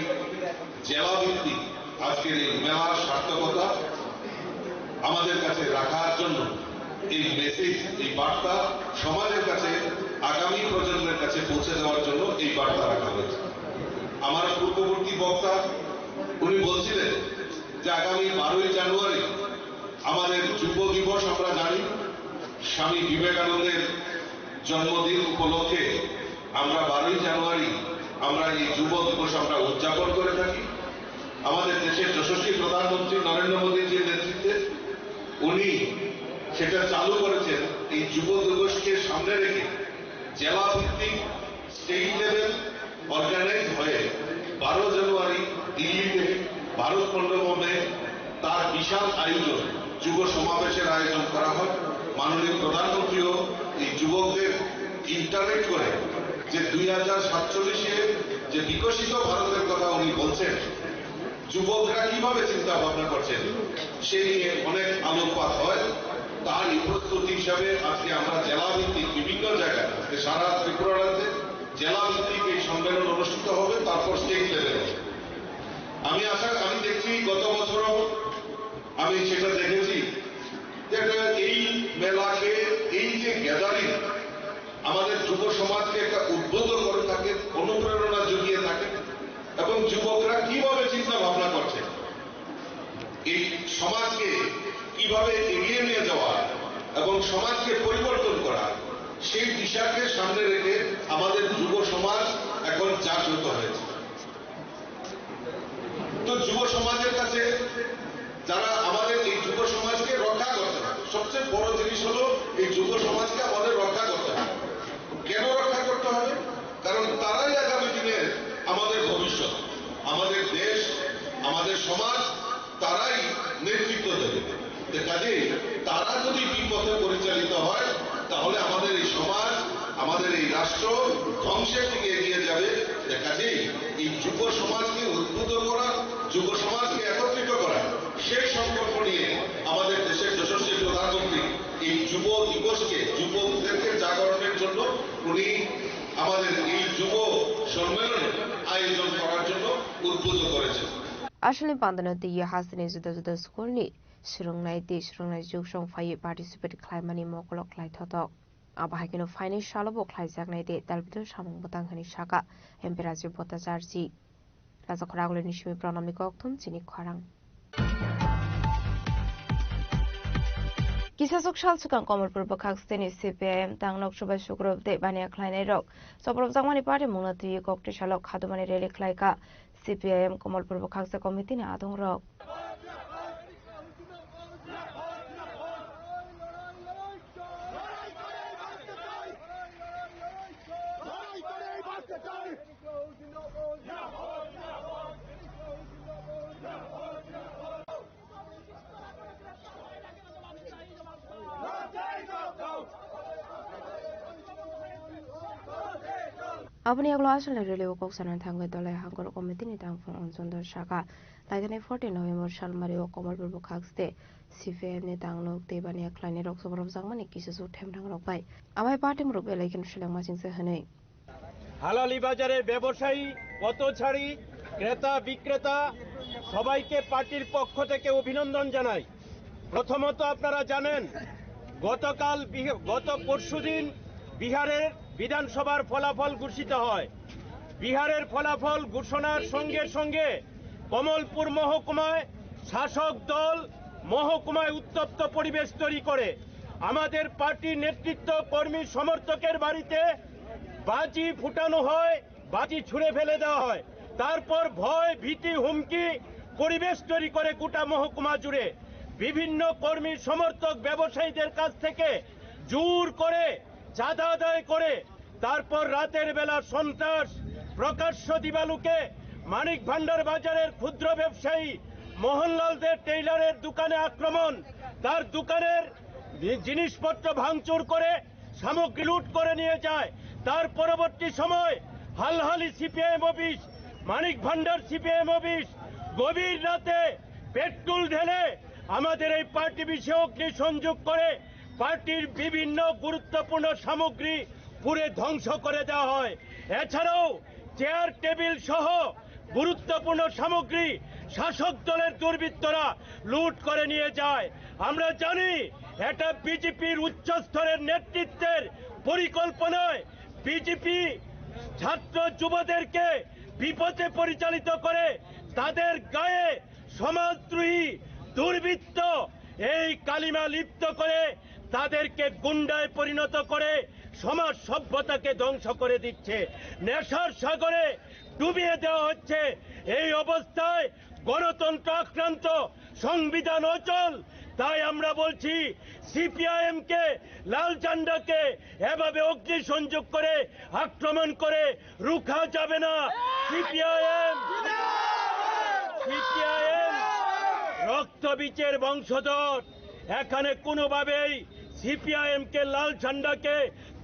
জেলা ভিত্তিক আজকের এই মেলার সার্থকতা আমাদের কাছে রাখার জন্য, এই মেসেজ, এই বার্তা সমাজের কাছে, আগামী প্রজন্মের কাছে পৌঁছে দেওয়ার জন্য এই বার্তা রাখা হয়েছে। আমার পূর্ববর্তী বক্তা উনি বলছিলেন যে আগামী বারোই জানুয়ারি আমাদের যুব দিবস। আমরা জানি স্বামী বিবেকানন্দের জন্মদিন উপলক্ষে আমরা বারোই জানুয়ারি আমরা এই যুব দিবস আমরা উদযাপন করে থাকি। আমাদের দেশের যশস্বী প্রধানমন্ত্রী নরেন্দ্র মোদীজির নেতৃত্বে উনি সেটা চালু করেছেন। এই যুব দিবসকে সামনে রেখে জেলা ভিত্তিক স্টেট লেভেল অর্গানাইজ হয়ে বারো জানুয়ারি দিল্লিতে ভারত মণ্ডপমে তার বিশাল আয়োজন, যুব সমাবেশের আয়োজন করা হয়। মাননীয় প্রধানমন্ত্রীও এই যুবকদের ইন্টারেক্ট করে যে দুই হাজার সাতচল্লিশে যে বিকশিত ভারতের কথা উনি বলছেন, যুবকরা কিভাবে চিন্তা ভাবনা করছেন, সেই নিয়ে অনেক আলোকপাত হয়। তারই প্রস্তুতি হিসাবে আজকে আমরা জেলা ভিত্তিক বিভিন্ন জায়গায়, আজকে সারা ত্রিপুরা রাজ্যে জেলা ভিত্তিক এই সম্মেলন অনুষ্ঠিত হবে, তারপর স্টেট লেভেলে। আমি আশা, আমি দেখছি গত বছরও আমি সেটা দেখেছি যে একটা এই মেলাকে, এই যে গ্যাদারিং, আমাদের যুব সমাজকে একটা উদ্বুদ্ধ করে থাকে, অনুপ্রেরণা জুগিয়ে থাকে, এবং যুবকরা কিভাবে চিন্তা ভাবনা করছে, এই সমাজকে কিভাবে এগিয়ে নিয়ে যাওয়া এবং সমাজকে পরিবর্তন করা, সেই দিশাকে সামনে রেখে আমাদের যুব সমাজ এখন জাগ্রত হয়েছে। তো যুব সমাজের কাছে, যারা আমাদের এই যুব সমাজকে রক্ষা করতে হবে, সবচেয়ে বড় জিনিস হলো এই যুব সমাজকে আমাদের রক্ষা করতে হবে। কেন রক্ষা করতে হবে? কারণ তারাই আগামী দিনের আমাদের ভবিষ্যৎ, আমাদের দেশ, আমাদের সমাজ, তারাই নেতৃত্ব দেবে। তো কাজেই তারা যদি বিপথে পরিচালিত হয়, তাহলে আমাদের এই সমাজ, আমাদের এই রাষ্ট্র ধ্বংসের দিকে এগিয়ে যাবে। তো কাজেই এই যুব সমাজকে উদ্বুদ্ধ করা, যুব সমাজকে একত্রিত করা, সেই সংকল্প নিয়ে আমাদের দেশের যশস্বী প্রধানমন্ত্রী এই যুব দিবসকে, যুবকদেরকে জাগরণের জন্য উনি আমাদের এই যুব সম্মেলনের আয়োজন করার জন্য উদ্বুদ্ধ করেছেন। Aswkni pandano twiwi hasteni juda juda school ni swrwngnai tei swrwngnai jugsong phaiwi participate khlaimani mokolo khlaithotok. Abo hai kheno phainai salo bo khlaijaknai tei dalbidal samung bwtang hwnwi sakha M P Rajiv Bhattacharjee. Rajakhor Agulini simi Pranamni kokthum chini khorang. Kisasuk sal swkang Komolpur bwkhak steni C P I M tang Lok Sabha Sukrub tei baniya khlainairok sobromjakmani party mungno twiwi koktwi salo khadumani rally khlaikha C P I M Komolpur bwkhaksa committee ni adongrok. Aboni yagulo aswkni rally o kok sanani thangwi Dholai Hangkhor committee ni tangphung Anchondor sakha, laidani fourteen November salmari o Komolpur bwkhakste C P I M ni tang Lok tei baniya khlainairok sobromjakmani kisasuk themrangrok bai amai party muruk belai kheno selengmasingse hwnwi. হালালি বাজারের ব্যবসায়ী, পথচারী, ক্রেতা বিক্রেতা সবাইকে পার্টির পক্ষ থেকে অভিনন্দন জানাই। প্রথমত আপনারা জানেন, গতকাল বিহ-, গত পরশুদিন বিহারের বিধানসভার ফলাফল ঘোষিত হয়। বিহারের ফলাফল ঘোষণার সঙ্গে সঙ্গে কমলপুর মহকুমায় শাসক দল মহকুমায় উত্তপ্ত পরিবেশ তৈরি করে। আমাদের পার্টির নেতৃত্ব কর্মী সমর্থকের বাড়িতে বাজি ফুটানো হয়, বাজি ছুঁড়ে ফেলে দেওয়া হয়। তারপর ভয়, ভীতি, হুমকি পরিবেশ তৈরি করে গোটা মহকুমা জুড়ে। বিভিন্ন কর্মী সমর্থক ব্যবসায়ীদের কাছ থেকে জোর করে চাঁদা আদায় করে, তারপর রাতের বেলা সন্ত্রাস, প্রকাশ্য দিবালোকে মানিক ভান্ডার বাজারের ক্ষুদ্র ব্যবসায়ী মোহনলাল দে টেইলারের দোকানে আক্রমণ, তার দোকানের জি-, জিনিসপত্র ভাঙচুর করে সামগ্রী লুট করে নিয়ে যায়। তার পরবর্তী সময় হালহালি সিপিআইএম অফিস মানিক ভান্ডার সিপিআইএম অফিস গভীর রাতে পেট্রোল ঢেলে আমাদের এই পার্টি বিষয়ে অগ্নিসংযোগ করে পার্টির বিভিন্ন গুরুত্বপূর্ণ সামগ্রী পুড়ে ধ্বংস করে দেওয়া হয়। এছাড়াও চেয়ার টেবিল সহ গুরুত্বপূর্ণ সামগ্রী শাসক দলের দুর্বৃত্তরা লুট করে নিয়ে যায়। আমরা জানি এটা বিজেপির উচ্চ স্তরের নেতৃত্বের পরিকল্পনায়। বিজেপি ছাত্র যুবদেরকে বিপথে পরিচালিত করে তাদের গায়ে সমাজদ্রোহী দুর্বৃত্ত এই কালিমা লিপ্ত করে তাদেরকে গুন্ডায় পরিণত করে সমাজ সভ্যতাকে ধ্বংস করে দিচ্ছে। নেশার সাগরে ডুবিয়ে দেওয়া হচ্ছে। এই অবস্থায় গণতন্ত্র আক্রান্ত, সংবিধান অচল। তাই আমরা বলছি সিপিআইএম কে, লাল ঝান্ডাকে এভাবে অগ্নিসংযোগ করে আক্রমণ করে রুখা যাবে না। সিপিআইএম, সিপিআইএম রক্তবীজের বংশধর। এখানে কোনোভাবেই সিপিআইএম কে, লাল ঝান্ডাকে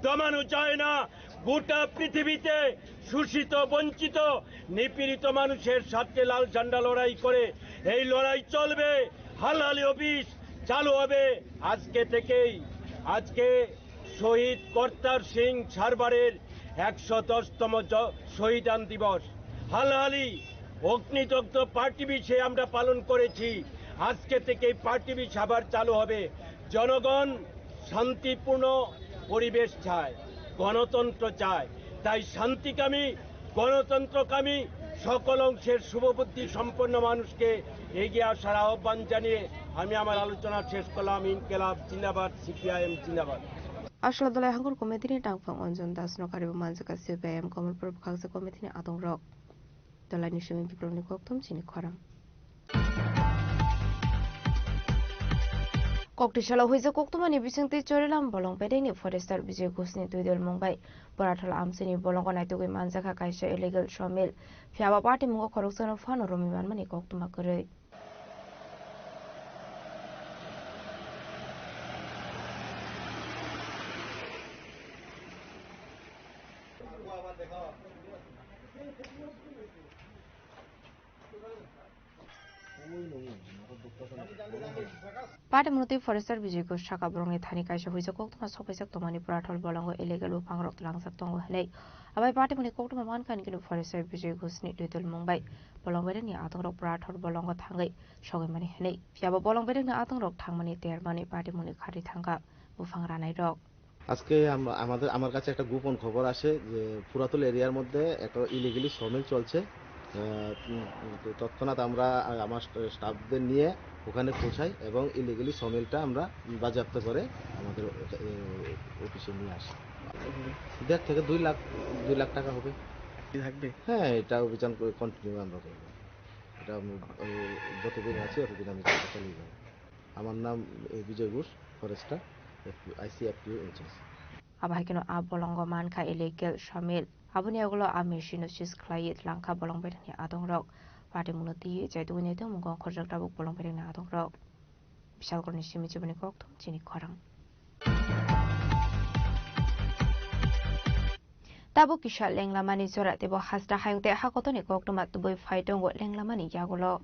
দমানো যায় না। গোটা পৃথিবীতে শোষিত, বঞ্চিত, নিপীড়িত মানুষের সাথে লাল ঝান্ডা লড়াই করে। এই লড়াই চলবে, হালহালি অফিস চালু হবে আজকে থেকেই। আজকে শহীদ করতার সিং সারবারের একশো দশতম জ-, শহীদান দিবস। হালহালি অগ্নিদগ্ধ পার্টি বিষয়ে আমরা পালন করেছি। আজকে থেকে এই পার্টি বিষ আবার চালু হবে। জনগণ শান্তিপূর্ণ পরিবেশ চায়, গণতন্ত্র চায়। তাই শান্তিকামী, গণতন্ত্রকামী, সকল অংশের শুভবুদ্ধি সম্পন্ন মানুষকে এগিয়ে আসার আহ্বান জানিয়ে আমি আমার আলোচনা শেষ করলাম। ইনকেলাব জিন্দাবাদ, সিপিআইএম জিন্দাবাদ। Ashla Dolai Hangkur Committee ni tangphang Anjan Das no karibu manjaka C P I M Kamalpur bwkhaksa committee ni adongrok. Dolai ni simi bikrok ni kokthum chini khorang. Koktisalo huijak koktuma ni bisingtwi Chorilam bolong bedeng ni forester Bijay Ghosh ni twi dol mung bai Borathal amchini bolongo naitugwi manjakha kaisa illegal sawmill. Phiya ba party mungo khoroksa no phano romwi manmani koktuma kwrwi. Party munotwi forester Bijay Ghosh saka borokni thani kaisa huijak koktwma sokphaijak tongmani Borathal bolongo illegal buphangrok tlangjak tongo hwnwi. Abai party muni koktwma mankha hinkhe forester Bijay Ghosh ni twi dol mung bai bolong bedekni adongrok Borathal bolongo thangwi sogwi mani hwnwi. Phiya bo bolong bedekni adongrok thangmani termani party muni khari thangkha buphang ranairok. আজকে আম-, আমাদের, আমার কাছে একটা গোপন খবর আসে যে পুরাতল এরিয়ার মধ্যে একটা ইলিগালি সমিল চলছে। আহ, উম, তো তৎক্ষণাৎ আমরা, আ-, আমার স্টা-, স্টাফদের নিয়ে ওখানে পৌঁছাই এবং ইলিগালি সমিলটা আমরা বাজেয়াপ্ত করে আমাদের ওখা-, এ, অফিসে নিয়ে আসি। দেড় থেকে দুই লাখ, দুই লাখ টাকা হবে। কি থাকবে? হ্যাঁ, এটা অভিযান করে কন্টিনিউ আমরা করবো। এটা আমি, আমি যতদিন আছি, ততদিন আমি চালিয়ে যাবো। আমার নাম, এ, Bijoy Ghosh, forester, F-, IC FTO incharge. Abo hai kheno a bolongo mankha illegal sawmill. Aboni yagulo a machine no seize khlaiwi tlangkha bolong bedekni adongrok. Party mungno twiwi chai tugui naitong mungkha khorjak tabuk bolong bedekni adongrok. Bisalkorni simi chiboni kokthum chini khorang. Tabuk kisa lenglamani jora teibo hasta hayung tei hakotoni koktwma tubui phai tongo lenglamani yagulo.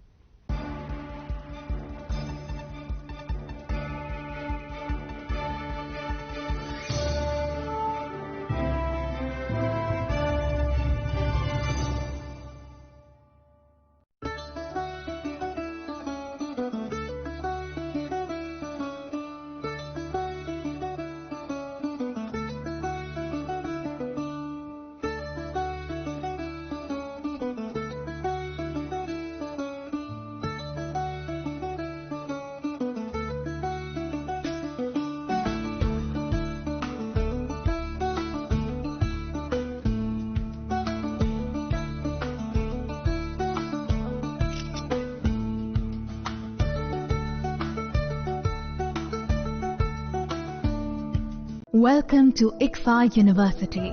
Welcome to ICFAI University,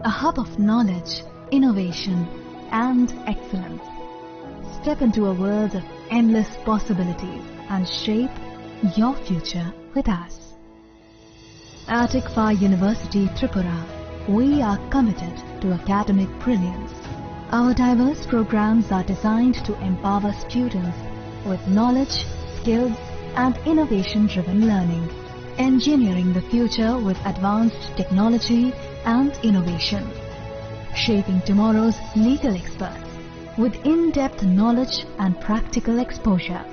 a hub of knowledge, innovation, and excellence. Step into a world of endless possibilities and shape your future with us. At ICFAI University Tripura, we are committed to academic brilliance, Our diverse programs are designed to empower students with knowledge, skills, and innovation-driven learning, engineering the future with advanced technology and innovation, shaping tomorrow's legal experts with in-depth knowledge and practical exposure,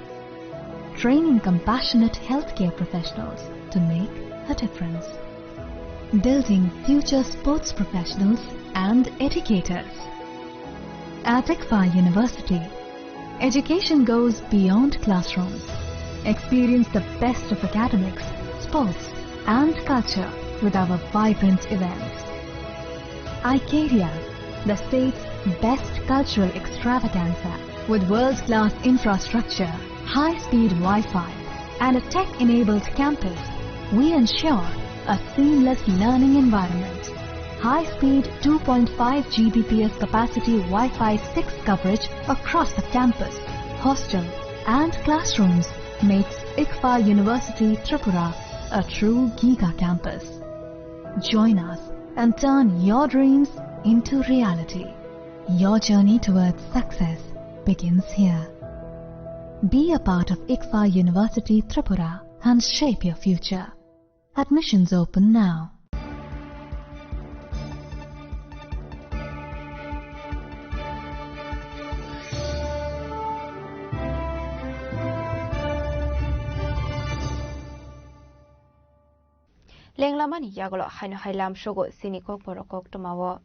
training compassionate healthcare professionals to make a difference, building future sports professionals and educators. At ICFAI University, education goes beyond classrooms. Experience the best of academics, sports, and culture with our vibrant events. Icaria, the state's best cultural extravaganza, with world-class infrastructure, high-speed Wi-Fi, and a tech-enabled campus, we ensure a seamless learning environment. High-speed two point five G B P S capacity Wi-Fi six coverage across the campus, hostel, and classrooms makes ICFAI University Tripura a true giga campus. Join us and turn your dreams into reality. Your journey towards success begins here. Be a part of ICFAI University Tripura and shape your future. Admissions open now. Lenglamani yagulo haino hai lamsogo chini kokborok koktwmao.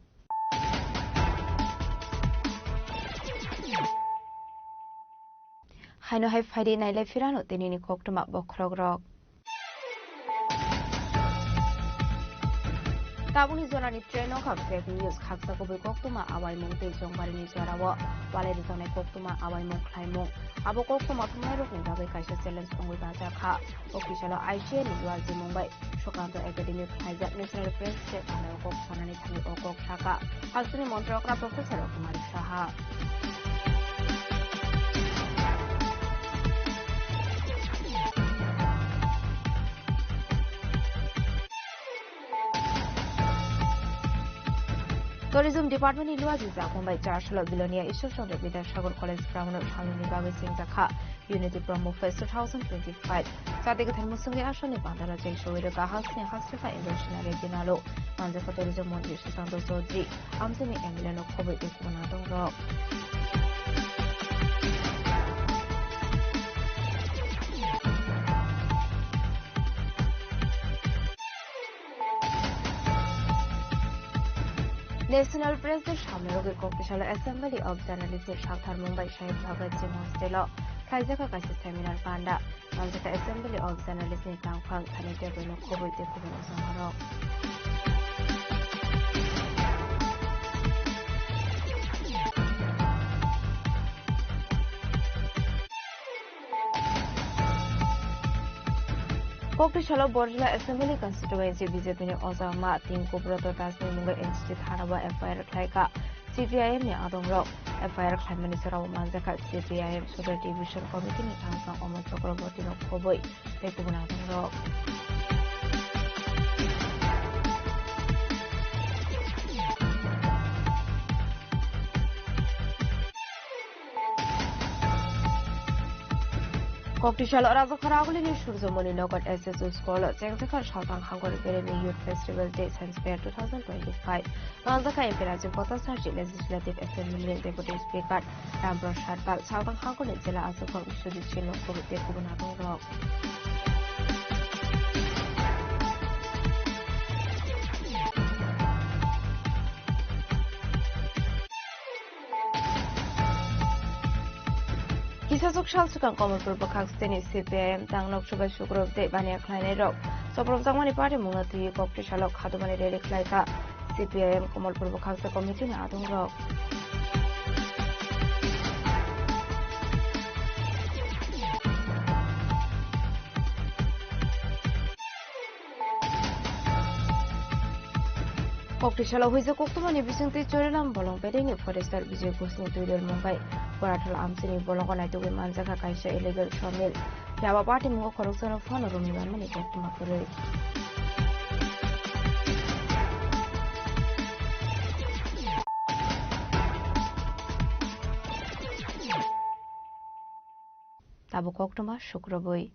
Haino hai phaidi nailai phirano tinini koktwma bokhorokrok. Tabukni jorani train wngkha breaking news, khaksa kubui koktwma awaimung tei chongbarini jorao walai rwjaknai koktwma awaimung khlaimung. Abo koktwma thumnairokni bagwi kaisa challenge wngwi bajakha. O kisalo I C A ni luajimung bai Sukanto Academy khlaijak National Press Day phanao kok sanani thani o kok sakha Haksuni Montri okra Professor Kumari Saha. Tourism Department ni luaji jakmung bai char salo Bilonia Ishwar Chandra Bidyasagar College ground o salnini bagwi chengjakha Unity Promo Fest two thousand twenty-five. Chati kwthar mwswngwi asalni bandaro cheng sogwi rwkha Haksni Haksrwkha Indoor Scenery Dinalo. Manjakha Tourism Montri Sushanta Chaudhary, amchaini M L A no khobwi tei kubun adongrok. National Press Day samrogwi Koktisalo Assembly of Journalists ni saktharmung bai Shahid Bhagat Gym Hostel o khlaijakha kaisa seminar panda. Manjakha Assembly of Journalists ni tangphang thani tebwino khobwi tei kubun ojamarok. Koktisalo Borjla Assembly Constituency B J P ni ojama Tinku Broto Das ni mungwi N C C thana o F I R khlaikha C P I M ni adongrok. F I R khlaimani jorao manjakha C P I M Sodor Division Committee ni thangsang Omar Chakraborty no khobwi tei kubun adongrok. Koktisalo Rajakhara Agulini Surjomoni Nagar S S O School o chengjakha Saltang Hangkor Beremni Youth Festival Day Science Fair two thousand twenty-five. Manjakha M P Rajiv Bhattacharjee Legislative Assembly ni Deputy Speaker Ram Prasad Pal, Saltang Hangkorni Jila Achukmang Biswajit Singh, Nokthorwi tei kubun adongrok. Kisachuk sal swkang Komolpur bwkhak steni C P I M tang noksubai sukrok tei baniya khlainairok chopropjakmani party mungno twiwi Koktisalo khadumani rally khlaikha. C P I M Komolpur bwkhaksa committee ni adongrok. Koktisalo huijak koktwmani bisingtwi Chorilam bolong bedengni forester Bijay Ghoshni twi rwlmung bai Korathal amchini bolongo naitugwi manjakha kaisa illegal sawmill. Phiya ba patimungo khoroksano phano romwi manmani koktwma kwrwi. Abo koktwma sukrubwi.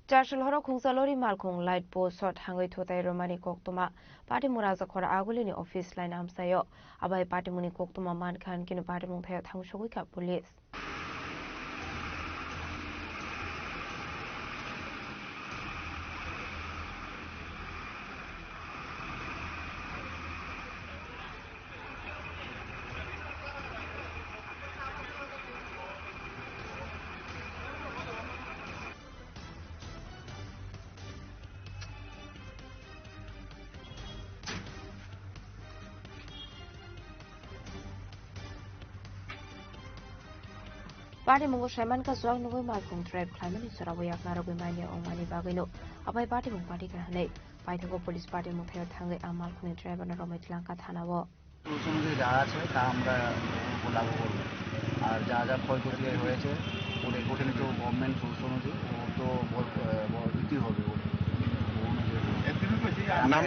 Charchal horo khungsa lori malkhung light post o thangwi thutai romani koktwma. Patimung Rajakhor Agulini office line amsaio. Abai patimungni koktwma mankha, hinkhe patimung thaio thangsugwi kha police. Parimungo saiman ka jwk nugwi malkhung drive khlaimani jorao yakna rwgwi manya wngmani bagwino abai patimung pati kha hwnwi paithago police patimung thaio thangwi a malkhungni driverno romwi twlang kha thanao. Rules অনুযায়ী যা আছে তা আমরা লাগু করব। আর যা যা ক্ষয়ক্ষতি হয়েছে, ওর according to government rules অনুযায়ী ও তো বল-, আহ, বল দিতেই হবে ওর। ও অনুযায়ী নাম,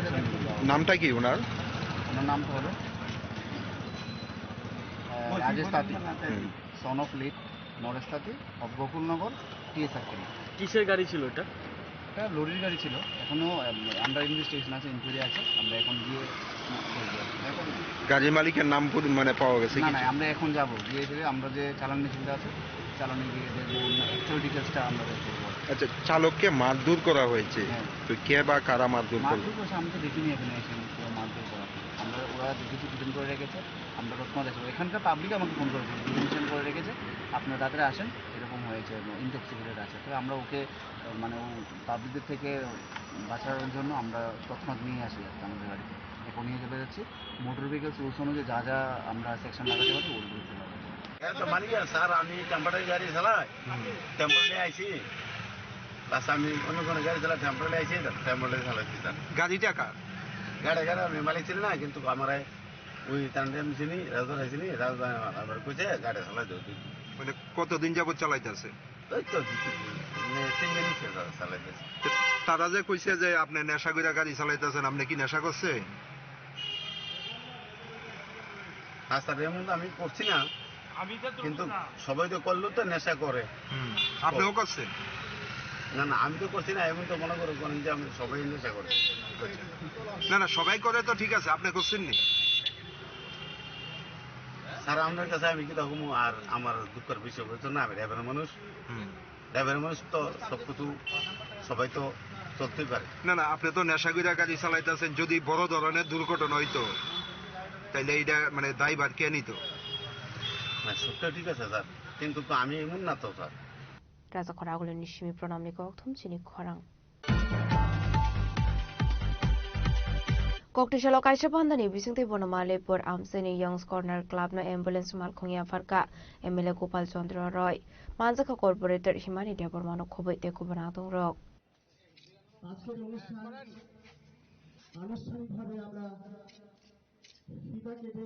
নামটা কি ওনার? ওনার নাম তো হলো, আহ, রাজেশ তাঁতি। হুম। Son of late নরেশ তাঁতি of গোকুলনগর টিএসআর ক্যাম্প। কিসের গাড়ি ছিল এটা? এটা লরির গাড়ি ছিল। এখনো, আম, আন্ডার ইনভেস্টিগেশন আছে, ইনকোয়ারি আছে। আমরা এখন গিয়ে, না, বলবো। এখন গাড়ি মালিকের নাম পুরি-, মানে, পাওয়া গেছে না, কিছু? না, আমরা এখন যাব। গিয়ে ফিরে আমরা যে চালান মেশিনটা আছে, চালানে গিয়ে দেখবো অন্য অ্যাকচুয়াল ডিটেলসটা আমরা বের করবো। আচ্ছা, চালককে মারধর করা হয়েছে। হ্যাঁ। তো কে বা কারা মারধর করলো? মারধর করেছে, আমি তো দেখিনি এখানে এসে কেউ মারধর করা। আমরা, ওরা দেখেছি, ডিটেন করে রেখেছে। আমরা তৎক্ষণাৎ এসে, এখানকার পাবলিক আমাকে ফোন করেছে, ডিটেনশন করে রেখেছে, আপনারা তাড়াতাড়ি আসেন, এরকম হয়েছে, ইনটক্সিকেটেড আছে। তো আমরা ওকে, মানে, ও পাবলিকদের থেকে বাঁচানোর জন্য আমরা তৎক্ষণাৎ নিয়ে আসি আর কি আমাদের গাড়িতে। এখন নিয়ে চলে যাচ্ছি, মোটর ভেহিকলস রুলস অনুযায়ী যা যা আমরা সেকশন লাগাতে পারি, ওগুলো লাগাবো। এই তো মালিক, স্যার, আমি টেম্পোরারি গাড়ি চালাই, হুম। টেম্পোরারি আইছি, বাস আমি অন্য কোনো গাড়ি চালাই, টেম্পোরারি আইছি, টেম্পোরারি চালাচ্ছি, স্যার। গাড়িটা কার? গাড়ি, গাড়ি আমি মালিক ছিল না, কিন্তু আমার ওই তানরে আমি চিনি, রাজু ভাই চিনি, রাজু ভাই আমার কইছে গাড়ি চালাই দেবো তুই। মানে কতদিন যাবত চালাইতেছে? ওই তো দুই তিন দিন, মানে তিন দিনই সে চা-, চালাইতেছে। তো তারা যে কইছে যে আপনি নেশা কইরা গাড়ি চালাইতেছেন, আপনি কি নেশা করছে? না স্যার, এমন তো আমি করছি না। আমি তো কিন্তু না। সবাই তো করলেও তো নেশা করে। হুম, আপনিও করছেন? না, না, আমি তো করছি না, এমন তো মনে করে করেন যে আমি সবাই নেশা করে। আচ্ছা। না, না, সবাই করে তো ঠিক আছে, আপনি করছেন নি? স্যার, আপনার কাছে আমি কি তখন আর আমার দুঃখের বিষয় বলতো না, আমি ড্রাইভার মানুষ। হুম। ড্রাইভার মানুষ তো সব কিছু, সবাই তো চলতেই পারে। না, না, আপনি তো নেশা কইরা গাড়ি চালাইতেছেন, যদি বড় ধরনের দুর্ঘটনা হইতো, তাইলে এইটা মানে দায়ভার কে নিত? না, সবটা ঠিক আছে স্যার, কিন্তু তো আমি এমন না তো sir. Rajakhor Agulini simi pranamni kokthum chini khorang. Koktisalo kaisa bandani bisingtwi bono Malipur amchaini Young's Corner Club no ambulance malkhung yapharkha M L A Gopal Chandra Roy. Manjakha corporator Himani Debbarmano khobwi tei kubun adongrok. আজকের অনুষ্ঠান আনুষ্ঠানিকভাবে আমরা ফিতা কেটে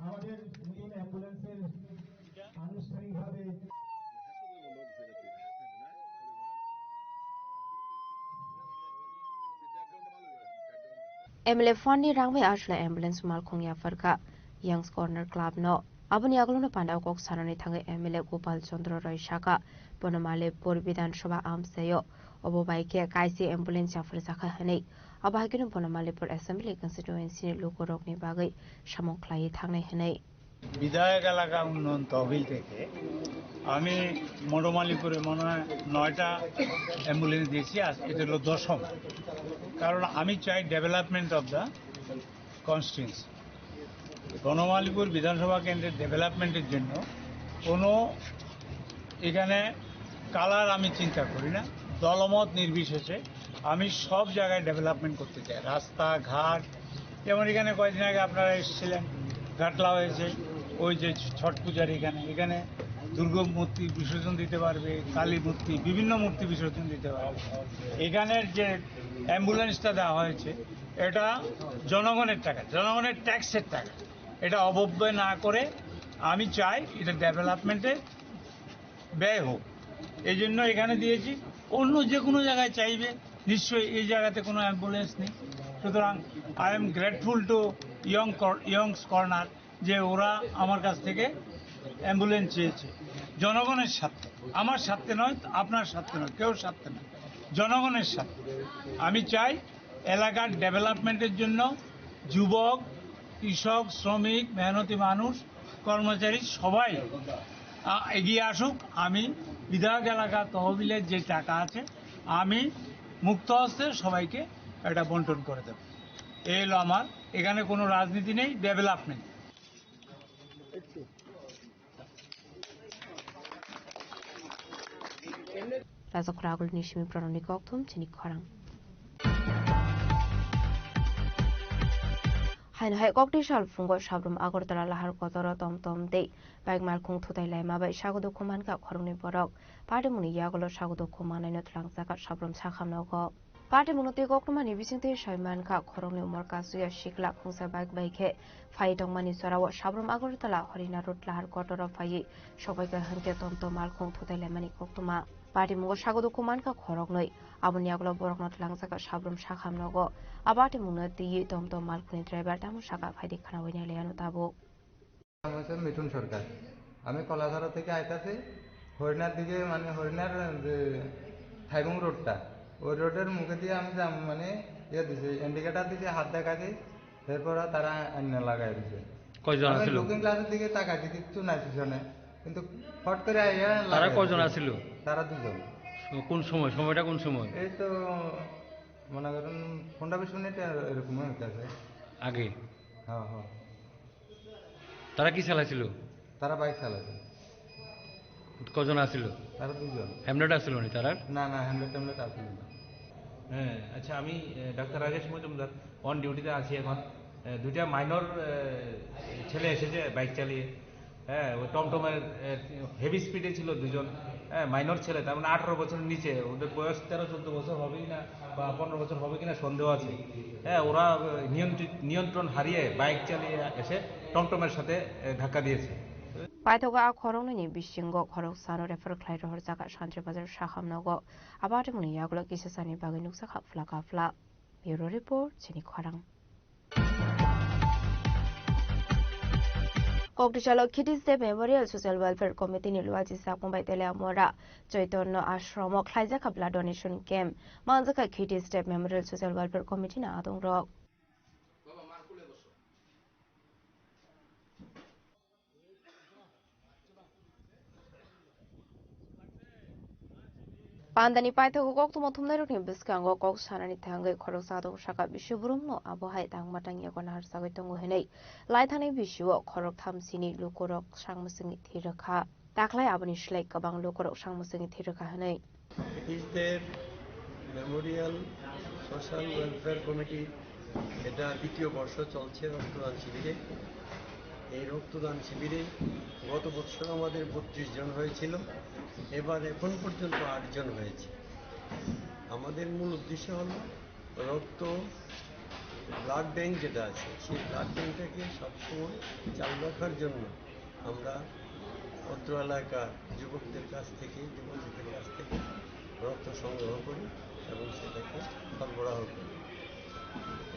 আমাদের নতুন অ্যাম্বুলেন্সের আনুষ্ঠানিকভাবে M L A fund ni rang bai achla ambulance malkhung yapharkha Young's Corner Club no. Aboni yagulono pandao kok sanani thangwi M L A Gopal Chandra Roy sakha, bono Malipur Bidhan Sabha amchaio obo bai khe kaisa ambulance yapharjakha hwnwi. Abo hai kheno bono Malipur Assembly Constituency ni lukurokni bagwi samung khlaiwi thangnai hwnwi. বিধায়ক এলাকা উন্নয়ন তহবিল থেকে আমি মোড়মালিপুরে মনে হয় নয়টা অ্যাম্বুলেন্স দিয়েছি, আজ এটা হলো দশম। কারণ আমি চাই development of the constituency, Banamalipur বিধানসভা কেন্দ্রের ডেভেলপমেন্টের জন্য কোনো এখানে কালার আমি চিন্তা করি না, দলমত নির্বিশেষে আমি সব জায়গায় ডেভেলপমেন্ট করতে চাই, রাস্তাঘাট। যেমন এখানে কয়েকদিন আগে আপনারা এসেছিলেন, ঘাটলা হয়েছে, ওই যে ছট পূজার এখানে, এখানে দুর্গা মূর্তি বিসর্জন দিতে পারবে, কালী মূর্তি, বিভিন্ন মূর্তি বিসর্জন দিতে পারবে। এখানের যে অ্যাম্বুলেন্সটা দেওয়া হয়েছে, এটা জনগণের টাকা, জনগণের ট্যাক্সের টাকা। এটা অপব্যয় না করে আমি চাই এটা ডেভেলপমেন্টে ব্যয় হোক, এই জন্য এখানে দিয়েছি। অন্য যে কোনো জায়গায় চাইবে, নিশ্চয়ই এই জায়গাতে কোনো অ্যাম্বুলেন্স নেই। সুতরাং, I am grateful to young কর- young কর্নার যে ওরা আমার কাছ থেকে অ্যাম্বুলেন্স চেয়েছে জনগণের স্বার্থে, আমার স্বার্থে নয়, আপনার স্বার্থে নয়, কেউ স্বার্থে নয়, জনগণের স্বার্থে। আমি চাই এলাকার ডেভেলপমেন্টের জন্য যুবক, কৃষক, শ্রমিক, মেহনতি মানুষ, কর্মচারী সবাই, আ, এগিয়ে আসুক। আমি বিধায়ক এলাকা তহবিলের যে টাকা আছে, আমি মুক্ত হস্তে সবাইকে এটা বন্টন করে দেব। এই হলো আমার, এখানে কোনো রাজনীতি নেই, development. Rajak Ragul ni simi pranoni kokthum chini khorang. Haino hai kokti sal phungo sabrum Agartala lahar kotoro tom tom tei bike malkhung thutai laima bai sago dukhu mankha khoroknwi borok. Party mungni yagulo sago dukhu manai no twlangjak sabrum sakham nogo. Party mungno twi koktwmani bisingtwi soi mankha, khoroknwi umor kasu ya sikla khungsa bike bai khe phai tongmani jorao sabrum Agartala Horina Road lahar kotoro phaiwi sobaikha hwnkhe tom tom malkhung thutai laimani koktwma. Party mungo sago dukhu mankha khoroknwi, aboni yagulo borokno twlangjak sabrum sakham nogo. A party mungno twiwi tom tom malkhungni driver tamo saka phaidi khwnawi nai laiano tabuk. নাম হচ্ছে মিঠুন সরকার। আমি কলাছড়া থেকে আইতাছি, হরিণার দিকে, মানে, হরিণার যে থাইবং রোডটা, ওই রোডের মুখে দিয়ে আমি যাম, মানে, ইয়ে দিছি, ইন্ডিকেটার দিছি, হাত দেখাইছি, এরপরে তারা আইনা লাগাই দিছে। কয়জন আমি আছিল? লুকিং গ্লাসের দিকে তাকাইছি, কিচ্ছু নাই পিছনে, কিন্তু ফট করে আইয়া তারা লাগাই কয়জন দিছে। আছিল? তারা দুজন। কোন সময়? সময়টা কোন সময়? এই তো মনে করেন পনেরো বিশ মিনিট এর-, এরকম হইতেছে। আগে? হ্যাঁ, হ্যাঁ। তারা কি চালাইছিল? তারা বাইক চালাইছিল। কজন আছিল? তারা দুজন। হেলমেট আছিল নি তারার? না, না, হেলমেট টেলমেট আছিল না। হ্যাঁ, আচ্ছা, আমি, এ, ডাক্তার রাজেশ মজুমদার, অন ডিউটিতে আছি এখন। এ, দুইটা মাইনর, এ, ছেলে এসেছে বাইক চালিয়ে। হ্যাঁ, ওই টমটমের, এ, হেভি স্পিডে ছিল দুজন। হ্যাঁ, মাইনর ছেলে, তার মানে আঠারো বছরের নিচে, ওদের বয়স তেরো চোদ্দ বছর হবে কিনা বা পনেরো বছর হবে কিনা সন্দেহ আছে। হ্যাঁ, ওরা, এ, নিয়ন্ত্রিত, নিয়ন্ত্রণ হারিয়ে বাইক চালিয়ে এসে টমটমের সাথে, এ, ধাক্কা দিয়েছে। Paithago a khoroknwini bisingo khoroksano refer khlai rohorjak Santri Bazar Saham nogo. Abo atimungni yagulo kisa sani bagwi nukjakha phlak a phlak. Bureau Report, chini khorang. Kokdisalo Khitiste Memorial Social Welfare Committee ni luaji sakmung bai Teliamura Choitonno Ashromo khlaijakha blood donation camp. Manjakha Khitiste Memorial Social Welfare Committee ni adongrok. Pandani paithago koktwma thumnairokni bwskango kok sanani thangwi khoroksa adong saka bisi borokno abo hai tangma tangya gona harsagwi tongo hwnwi lai thani bisio khoroktham sini lukurok sangmwswngwi thwi rwkha. Takhlai aboni slai kwbang lukurok sangmwswngwi thwi rwkha hwnwi. ব্রিটিশদের Memorial social welfare committee, এটা দ্বিতীয় বর্ষ চলছে রক্তদান শিবিরে। এই রক্তদান শিবিরে গত বছর আমাদের বত্রিশ জন হয়েছিল, এবার এখন পর্যন্ত আট জন হয়েছে। আমাদের মূল উদ্দেশ্য হলো রক্ত, ব্লাড ব্যাংক যেটা আছে, সেই ব্লাড ব্যাংকটাকে সবসময় চালু রাখার জন্য আমরা অত্র এলাকার যুবকদের কাছ থেকে, যুবতীদের কাছ থেকে রক্ত সংগ্রহ করি এবং সেটাকে সরবরাহ করি।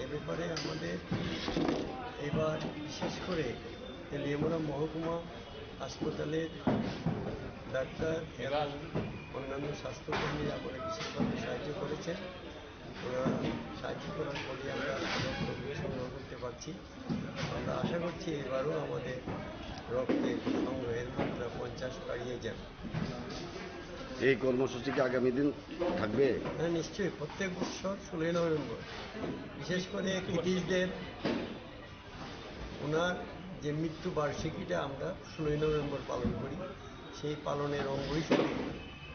এ ব্যাপারে আমাদের এবার বিশেষ করে তেলিয়ামুড়া মহকুমা হাসপাতালের ডাক্তার এবং অন্যান্য স্বাস্থ্যকর্মীরা আমাদের বিশেষভাবে সাহায্য করেছেন। ওনারা সাহায্য করার ফলে আমরা রক্ত সংগ্রহ করতে পারছি। আমরা আশা করছি এবারও আমাদের রক্তের সংগ্রহের মাত্রা পঞ্চাশ ছাড়িয়ে যাবে। এই কর্মসূচি কি আগামী দিন থাকবে? হ্যাঁ, নিশ্চয়ই। প্রত্যেক বছর ষোলোই নভেম্বর, বিশেষ করে ক্ষিতিশদের ওনার যে মৃত্যু বার্ষিকীটা আমরা ষোলোই নভেম্বর পালন করি, সেই পালনের অঙ্গ হিসেবে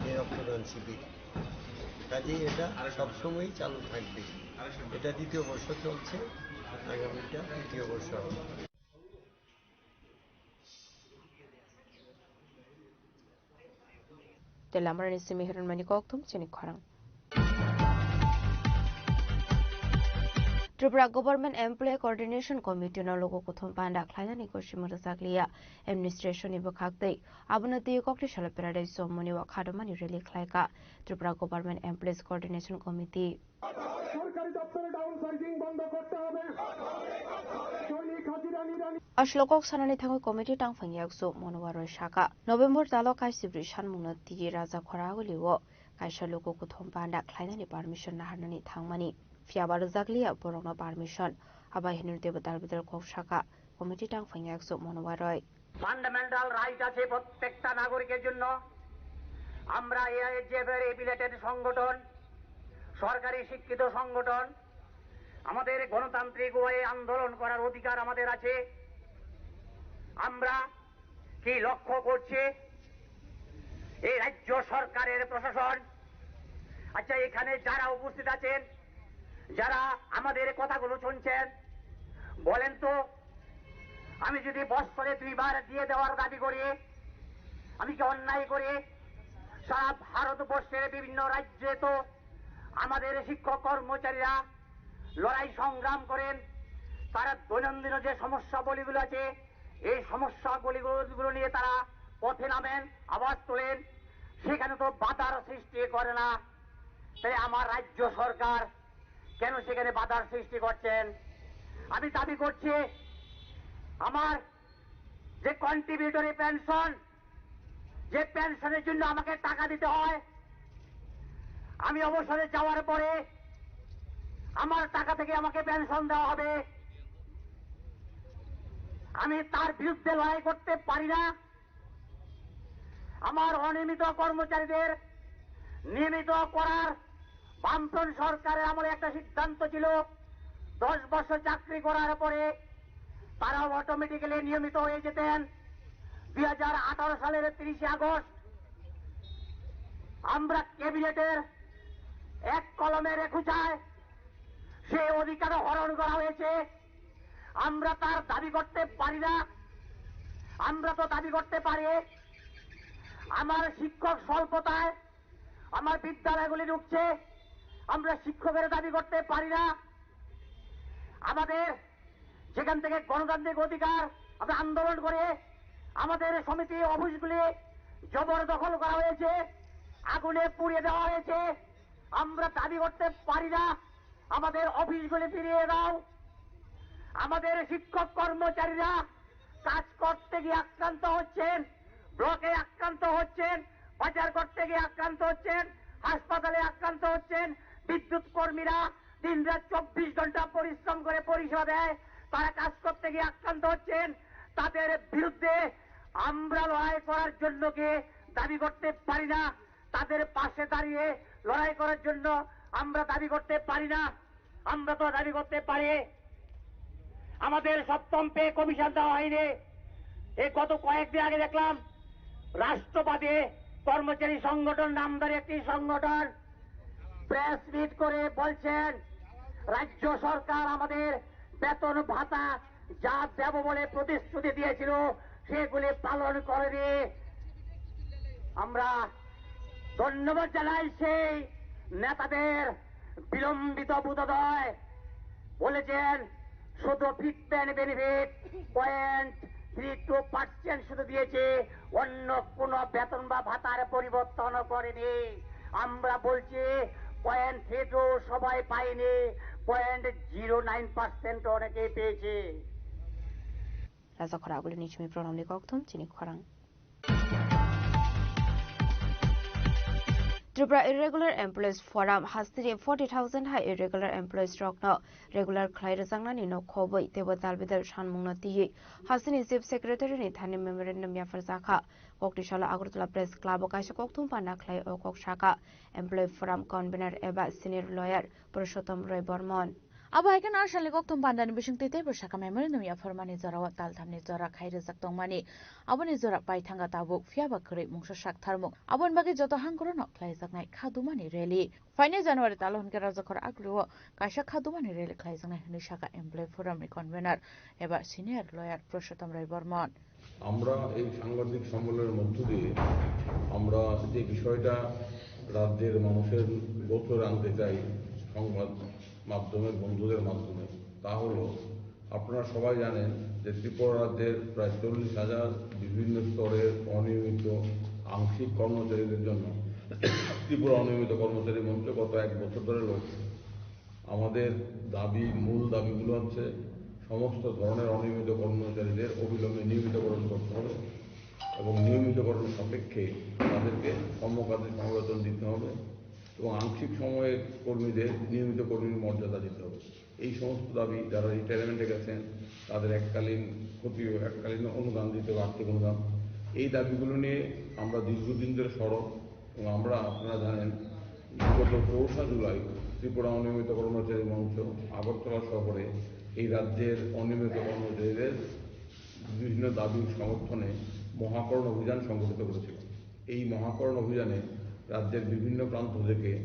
এই রক্তদান শিবির। কাজেই এটা সবসময়ই চালু থাকবে। এটা দ্বিতীয় বর্ষ চলছে, আগামীটা তৃতীয় বর্ষ হবে। Telamrani simi hiranmani kokthum chini khorang. Tripura Government Employee Coordination Committee no logo kuthum panda khlainani kosimung rwjakliya administration ni bwkhak tei abono twi kokti salo Paradise Chomoni o khadomani rally khlaika Tripura Government Employees Coordination Committee. সরকারি দপ্তরে down sizing বন্ধ Aswk kok sanani thangwi committee tangphang yaksu Monobar Roy saka, November talo kaisibri sanmungno tigi Raja Khoragulio kaisa luku kuthum panda khlainani permission naharnani thangmani. Phiyaba rwjakliya borokno permission. Abai hinwi teibo dalbidal kok saka committee tangphang yaksu Monobar Roy. Fundamental right আছে প্রত্যেকটা নাগরিকের জন্য। আমরা এআইএসডিএফ এর এফিলিয়েটেড সংগঠন, সরকারি শিক্ষিত সংগঠন, আমাদের গণতান্ত্রিক ওয়ে আন্দোলন করার অধিকার আমাদের আছে। আমরা কি লক্ষ্য করছি, এই রাজ্য সরকারের প্রশাসন, আচ্ছা, এখানে যারা উপস্থিত আছেন, যারা আমাদের কথাগুলো শুনছেন, বলেন তো, আমি যদি বৎসরে দুইবার দিয়ে দেওয়ার দাবি করি, আমি কি অন্যায় করি? সারা ভারতবর্ষের বিভিন্ন রাজ্যে তো আমাদের শিক্ষক কর্মচারীরা লড়াই সংগ্রাম করেন, তারা দৈনন্দিন যে সমস্যাবলীগুলো আছে, এই সমস্যাবলীগুলো নিয়ে তারা পথে নামেন, আওয়াজ তোলেন, সেখানে তো বাধার সৃষ্টি করে না। তাই আমার রাজ্য সরকার কেন সেখানে বাধার সৃষ্টি করছেন? আমি দাবি করছি, আমার যে কন্ট্রিবিউটরি পেনশন, যে পেনশনের জন্য আমাকে টাকা দিতে হয়, আমি অবসরে যাওয়ার পরে আমার টাকা থেকে আমাকে পেনশন দেওয়া হবে। আমি তার বিরুদ্ধে লড়াই করতে পারি না। আমার অনিয়মিত কর্মচারীদের নিয়মিত করার বামফ্রন্ট সরকারের আমলে একটা সিদ্ধান্ত ছিল, দশ বছর চাকরি করার পরে তারা অটোমেটিক্যালি নিয়মিত হয়ে যেতেন। দুই হাজার আঠারো সালের তিরিশে আগস্ট আমরা ক্যাবিনেটের এক কলমের একুচায় সেই অধিকার হরণ করা হয়েছে। আমরা তার দাবি করতে পারি না। আমরা তো দাবি করতে পারি, আমার শিক্ষক স্বল্পতায় আমার বিদ্যালয়গুলি ঢুকছে, আমরা শিক্ষকের দাবি করতে পারি না। আমাদের যেখান থেকে গণতান্ত্রিক অধিকার, আমরা আন্দোলন করে আমাদের সমিতি অফিসগুলি জবরদখল করা হয়েছে, আগুনে পুড়িয়ে দেওয়া হয়েছে। আমরা দাবি করতে পারি না আমাদের অফিসগুলি ফিরিয়ে দাও। আমাদের শিক্ষক কর্মচারীরা কাজ করতে গিয়ে আক্রান্ত হচ্ছেন, ব্লকে আক্রান্ত হচ্ছেন, বাজার করতে গিয়ে আক্রান্ত হচ্ছেন, হাসপাতালে আক্রান্ত হচ্ছেন। বিদ্যুৎ কর্মীরা দিন রাত চব্বিশ ঘন্টা পরিশ্রম করে পরিষেবা দেয়, তারা কাজ করতে গিয়ে আক্রান্ত হচ্ছেন। তাদের বিরুদ্ধে আমরা লড়াই করার জন্য কি দাবি করতে পারি না? তাদের পাশে দাঁড়িয়ে লড়াই করার জন্য আমরা দাবি করতে পারি না? আমরা তো দাবি করতে পারি। আমাদের সপ্তম পে কমিশন দেওয়া হয়নি। এই গত কয়েকদিন আগে দেখলাম রাষ্ট্রবাদী কর্মচারী সংগঠন নামধারী একটি সংগঠন প্রেস মিট করে বলছেন রাজ্য সরকার আমাদের বেতন ভাতা যা দেব বলে প্রতিশ্রুতি দিয়েছিল সেগুলি পালন করেনি। আমরা ধন্যবাদ জানাই সেই নেতাদের। বিলম্বিত বোধোদয় বলেছেন শুধু fitment benefit point three two percent শুধু দিয়েছে, অন্য কোনো বেতন বা ভাতার পরিবর্তন করেনি। আমরা বলছি পয়েন্ট থ্রি টু সবাই পায়নি, পয়েন্ট জিরো নাইন পার্সেন্ট অনেকেই পেয়েছে। Raja Khoragulini chimi program ni kokthum chini khorang. Tripura Irregular Employees Forum hasteni forty thousand hai irregular employees rokno regular khlai rwjaknani no khobwi teibo dalbidal sanmungno twiwi hasteni Chief Secretary ni thani memorandum yapharjakha. Kokti salo Agartala Press Club o kaisa kokthum panda khlai o kok saka Employee Forum Convener eba Senior Lawyer Purushottam Roy Bormon. Abo hai khe narsalni kokthum pandani bisingtwi teibo saka memorandum yapharmani jorao talthamni jora khai rwjak tongmani. Aboni jora paithanga tabuk, phiyaba kwrwi mungsa sak tharmung. Aboni bagwi joto hangkorono khlaijaknai kha dumani rally. Phainai January talo hwnkhe Rajakhor Agluo kaisa kha dumani rally khlaijaknai hwnwi saka Employee Forum ni convener eba senior lawyer Purushottam Roy Bormon. আমরা এই সাংবাদিক সম্মেলনের মধ্য দিয়ে আমরা যে বিষয়টা রাজ্যের মানুষের গোচরে আনতে চাই, সংবাদ মাধ্যমের বন্ধুদের মাধ্যমে, তা হলো, আপনারা সবাই জানেন যে ত্রিপুরা রাজ্যের প্রায় চল্লিশ হাজার বিভিন্ন স্তরের অনিয়মিত আংশিক কর্মচারীদের জন্য ত্রিপুরা অনিয়মিত কর্মচারী মঞ্চ গত এক বছর ধরে লড়ছে। আমাদের দাবি, মূল দাবিগুলো হচ্ছে সমস্ত ধরনের অনিয়মিত কর্মচারীদের অবিলম্বে নিয়মিতকরণ করতে হবে এবং নিয়মিতকরণ সাপেক্ষে তাদেরকে কর্মকাজে সমবেতন দিতে হবে এবং আংশিক সময়ের কর্মীদের নিয়মিত কর্মীর মর্যাদা দিতে হবে। এই সমস্ত দাবি, যারা রিটায়ারমেন্টে গেছেন, তাদের এককালীন ক্ষতি, এককালীন অনুদান দিতে হবে, আর্থিক অনুদান। এই দাবিগুলো নিয়ে আমরা দীর্ঘদিন ধরে সরব এবং আমরা, আপনারা জানেন, বিগত চৌঠা জুলাই ত্রিপুরা অনিয়মিত কর্মচারী মঞ্চ আগরতলা শহরে এই রাজ্যের অনিয়মিত কর্মচারীদের বিভিন্ন দাবির সমর্থনে মহাকরণ অভিযান সংগঠিত করেছিল। এই মহাকরণ অভিযানে রাজ্যের বিভিন্ন প্রান্ত থেকে,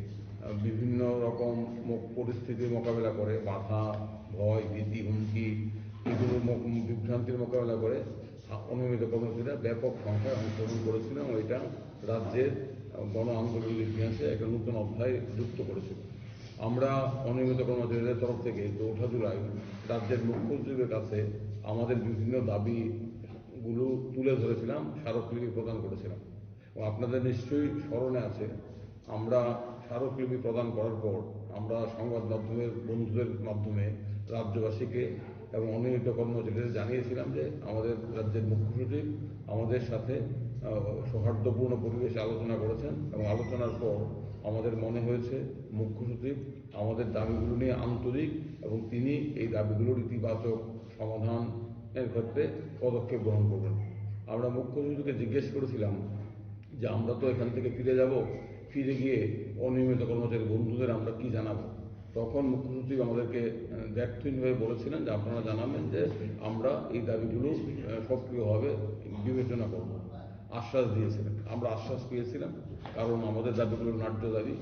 আহ, বিভিন্ন রকম মো-, পরিস্থিতির মোকাবেলা করে, বাধা, ভয়, ভীতি, হুমকি, এগুলোর মো-, বিভ্রান্তির মোকাবেলা করে অনিয়মিত কর্মচারীরা ব্যাপক সংখ্যায় অংশগ্রহণ করেছিল এবং এটা রাজ্যের, আহ, গণ আন্দোলনের ইতিহাসে একটা নতুন অধ্যায় যুক্ত করেছিল। আমরা অনিয়মিত কর্মচারীদের তরফ থেকে চৌঠা জুলাই রাজ্যের মুখ্য সচিবের কাছে আমাদের বিভিন্ন দাবিগুলো তুলে ধরেছিলাম, স্মারকলিপি প্রদান করেছিলাম। এবং আপনাদের নিশ্চয়ই স্মরণে আছে, আমরা স্মারকলিপি প্রদান করার পর আমরা সংবাদ মাধ্যমের বন্ধুদের মাধ্যমে রাজ্যবাসীকে এবং অনিয়মিত কর্মচারীদের জানিয়েছিলাম যে আমাদের রাজ্যের মুখ্য সচিব আমাদের সাথে, আহ, সৌহার্দ্যপূর্ণ পরিবেশে আলোচনা করেছেন এবং আলোচনার পর আমাদের মনে হয়েছে মুখ্য সচিব আমাদের দাবিগুলো নিয়ে আন্তরিক এবং তিনি এই দাবিগুলোর ইতিবাচক সমাধানের ক্ষেত্রে পদক্ষেপ গ্রহণ করবেন। আমরা মুখ্য সচিবকে জিজ্ঞেস করেছিলাম যে আমরা তো এখান থেকে ফিরে যাব, ফিরে গিয়ে অনিয়মিত কর্মচারী বন্ধুদের আমরা কি জানাবো? তখন মুখ্য সচিব আমাদেরকে, আহ, দ্ব্যর্থহীনভাবে বলেছিলেন যে আপনারা জানাবেন যে আমরা এই দাবিগুলো, আহ, সক্রিয়ভাবে বিবেচনা করব। আশ্বাস দিয়েছিলেন, আমরা আশ্বাস পেয়েছিলাম, কারণ আমাদের দাবিগুলো ন্যায্য দাবি।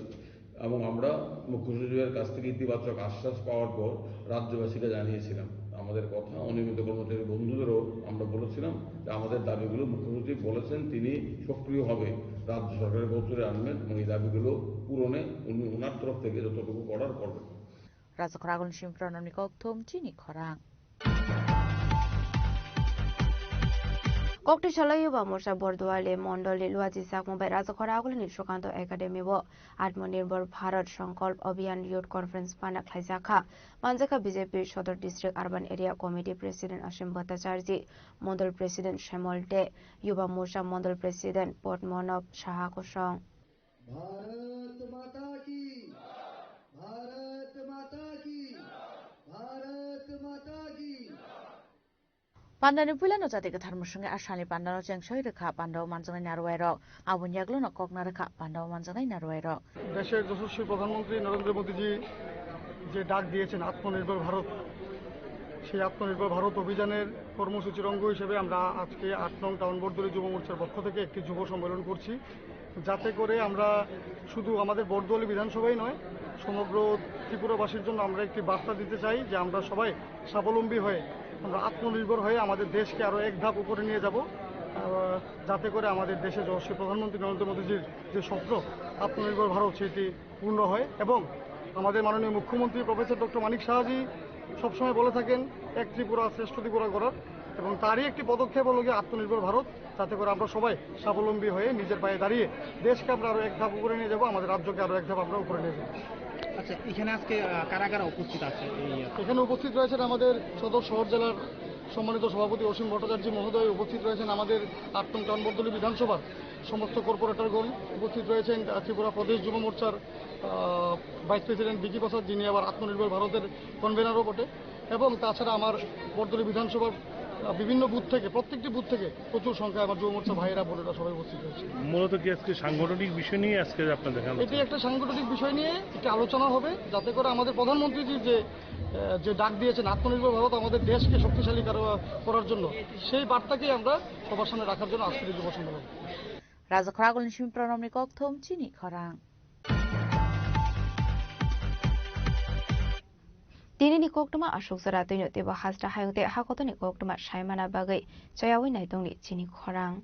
এবং আমরা মুখ্য সচিবের কাছ থেকে ইতিবাচক আশ্বাস পাওয়ার পর রাজ্যবাসীকে জানিয়েছিলাম। আমাদের কথা অনিয়মিত কর্মচারী বন্ধুদেরও আমরা বলেছিলাম যে আমাদের দাবিগুলো মুখ্য সচিব বলেছেন তিনি সক্রিয়ভাবে রাজ্য সরকারের গোচরে আনবেন এবং এই দাবিগুলো পূরণে উনি ওনার তরফ থেকে যতটুকু করার করবেন। Rajakhor Agulni simi Pranamni kokthum chini khorang. Kokti salai Yuba Morcha Borduali Mondolni luaji sakma bai Rajakhor Agulni Sukanto Academy o Atmanirbhar Bharat Sankalp Abhiyan Youth Conference pana khlaijak kha. Manjakha B J P Sodor District Urban Area Committee President Asim Bhattacharjee, Mondol President Shemol De, Yuba Morcha Mondol President Padmanabh Saha kosong. Bharat माता की, भारत माता की, भारत माता की। Pandani puilano jati kwthar mwswngwi a salni pandano chengsoi rwkha, pandao manjaknai narwai rok. Aboni yaglono kokna rwkha, pandao manjaknai narwai rok. দেশের যশস্বী প্রধানমন্ত্রী নরেন্দ্র মোদীজি যে ডাক দিয়েছেন আত্মনির্ভর ভারত, সেই আত্মনির্ভর ভারত অভিযানের কর্মসূচির অঙ্গ হিসেবে আমরা আজকে আট নং টাউন বর্দলি যুব মোর্চার পক্ষ থেকে একটি যুব সম্মেলন করছি। যাতে করে আমরা শুধু আমাদের বর্দোয়ালি বিধানসভাই নয়, সমগ্র ত্রিপুরাবাসীর জন্য আমরা একটি বার্তা দিতে চাই যে আমরা সবাই স্বাবলম্বী হয়ে, আমরা আত্মনির্ভর হয়ে আমাদের দেশকে আরও এক ধাপ উপরে নিয়ে যাব, আহ, যাতে করে আমাদের দেশে যশস্বী প্রধানমন্ত্রী নরেন্দ্র মোদীজির যে স্বপ্ন আত্মনির্ভর ভারত, সেটি পূর্ণ হয়। এবং আমাদের মাননীয় মুখ্যমন্ত্রী প্রফেসর ডক্টর মানিক সাহাজি সবসময় বলে থাকেন, এক ত্রিপুরা শ্রেষ্ঠ ত্রিপুরা গড়ার, এবং তারই একটি পদক্ষেপ হলো গিয়ে আত্মনির্ভর ভারত, যাতে করে আমরা সবাই স্বাবলম্বী হয়ে নিজের পায়ে দাঁড়িয়ে দেশকে আমরা আরো এক ধাপ উপরে নিয়ে যাব, আমাদের রাজ্যকে আরো এক ধাপ আমরা উপরে নিয়ে যাব। আচ্ছা, এখানে আজকে, আহ, কারা কারা উপস্থিত আছে এই, আহ, এখানে উপস্থিত রয়েছেন আমাদের সদর শহর জেলার সম্মানিত সভাপতি অসীম ভট্টাচার্য মহোদয়, উপস্থিত রয়েছেন আমাদের আট নং টাউন বর্দলি বিধানসভার সমস্ত কর্পোরেটরগণ, উপস্থিত রয়েছেন, আহ, ত্রিপুরা প্রদেশ যুব মোর্চার, আহ, ভাইস প্রেসিডেন্ট বিকি প্রসাদ, যিনি আবার আত্মনির্ভর ভারতের কনভেনারও বটে। এবং তাছাড়া আমার বর্দলি বিধানসভার, আহ, বিভিন্ন বুথ থেকে, প্রত্যেকটি বুথ থেকে প্রচুর সংখ্যায় আমার যুব মোর্চা ভাইয়েরা, বোনেরা সবাই উপস্থিত হয়েছে। মূলত কি আজকে সাংগঠনিক বিষয় নিয়ে আজকে আপনাদের এখানে এটি আলোচনা? একটা সাংগঠনিক বিষয় নিয়ে একটি আলোচনা হবে, যাতে করে আমাদের প্রধানমন্ত্রীজি যে, আহ, যে ডাক দিয়েছেন আত্মনির্ভর ভারত, আমাদের দেশকে শক্তিশালী কারো-, করার জন্য, সেই বার্তাকেই আমরা সবার সামনে রাখার জন্য আজকের এই যুব সম্মেলন। Rajakhor Agulni simi Pranamni kokthum chini khorang. Tinini koktwma aswk jora twino teibo hasta hayung tei hakotoni koktwma saimana bagwi chayaui naitongni chini khorang.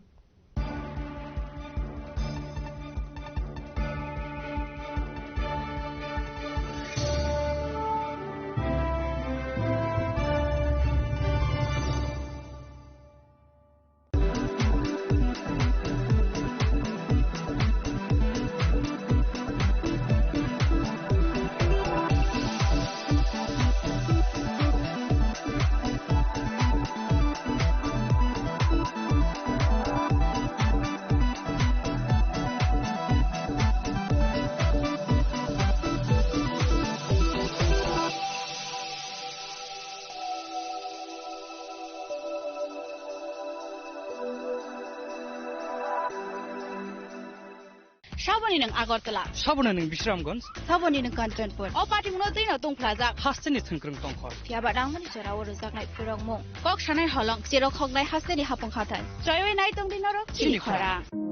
Saboni nwng Agartala. Saboni nwng Bisramganj. Saboni nwng Kanchanpur. O patimungno twino tungphlajak. Hasteni thwngkwrwng tongkhor. Phiyaba nangmani jorao rwjaknai phurokmung. Kok sanai holong, cherok hoknai hasteni hapung hathai. Choiwi nai tongdi norok chini chini khorang. Khorang.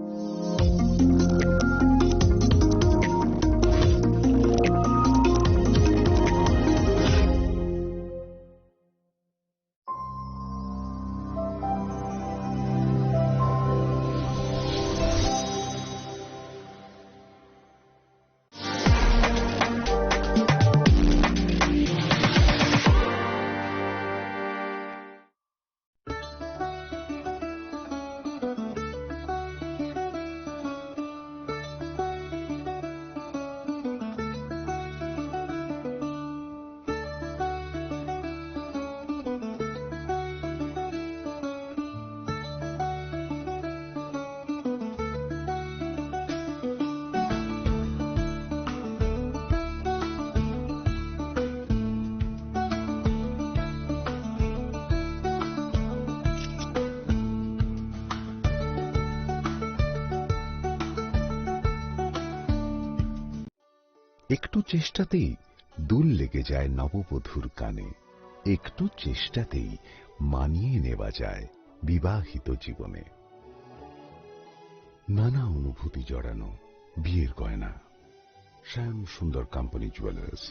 একটু চেষ্টাতেই দুল লেগে যায় নববধূর কানে। একটু চেষ্টাতেই মানিয়ে নেওয়া যায় বিবাহিত জীবনে। নানা অনুভূতি জড়ানো বিয়ের গয়না। শ্যাম সুন্দর company jewellers.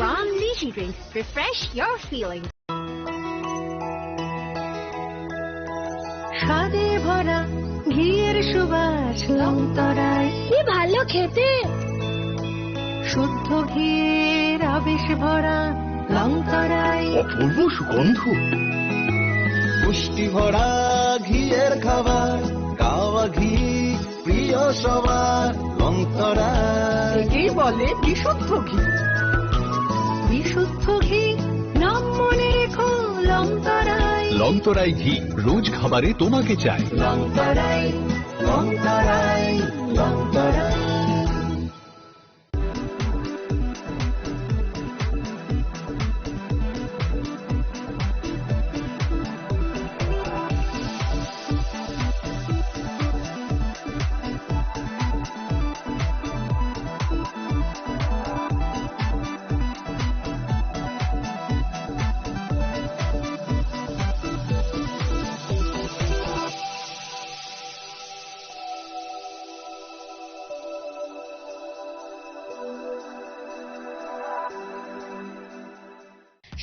From Lychee Drink, refresh your feelings. স্বাদে ভরা ঘিয়ের সুবাস লংতরায়। কি ভালো খেতে। শুদ্ধ ঘিয়ের আবেশ ভরা লংতরায়। অপূর্ব সুগন্ধ। পুষ্টি ভরা ঘিয়ের খাবার, গাওয়া ঘি প্রিয় সবার লংতরায়। একেই বলে বিশুদ্ধ ঘি। বিশুদ্ধ ঘি, নাম মনে রেখো লংতরায়। লংতরায় ঘি, রোজ খাবারে তোমাকে চাই। লংতরায়, লংতরায়, Longtharai.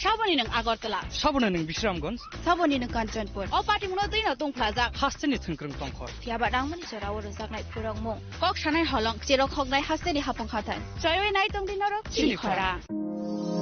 Saboni nwng Agartala. Saboni nwng Bisramganj. Saboni nwng Kanchanpur. O patimungno twino tungphlajak. Hasteni thwngkwrwng tongkhor. Phiyaba nangmani jorao rwjaknai phurokmung. Kok sanai holong, cherok hoknai hasteni hapung hathai. Choiwi nai tongdi norok chini chini khorang. Khorang.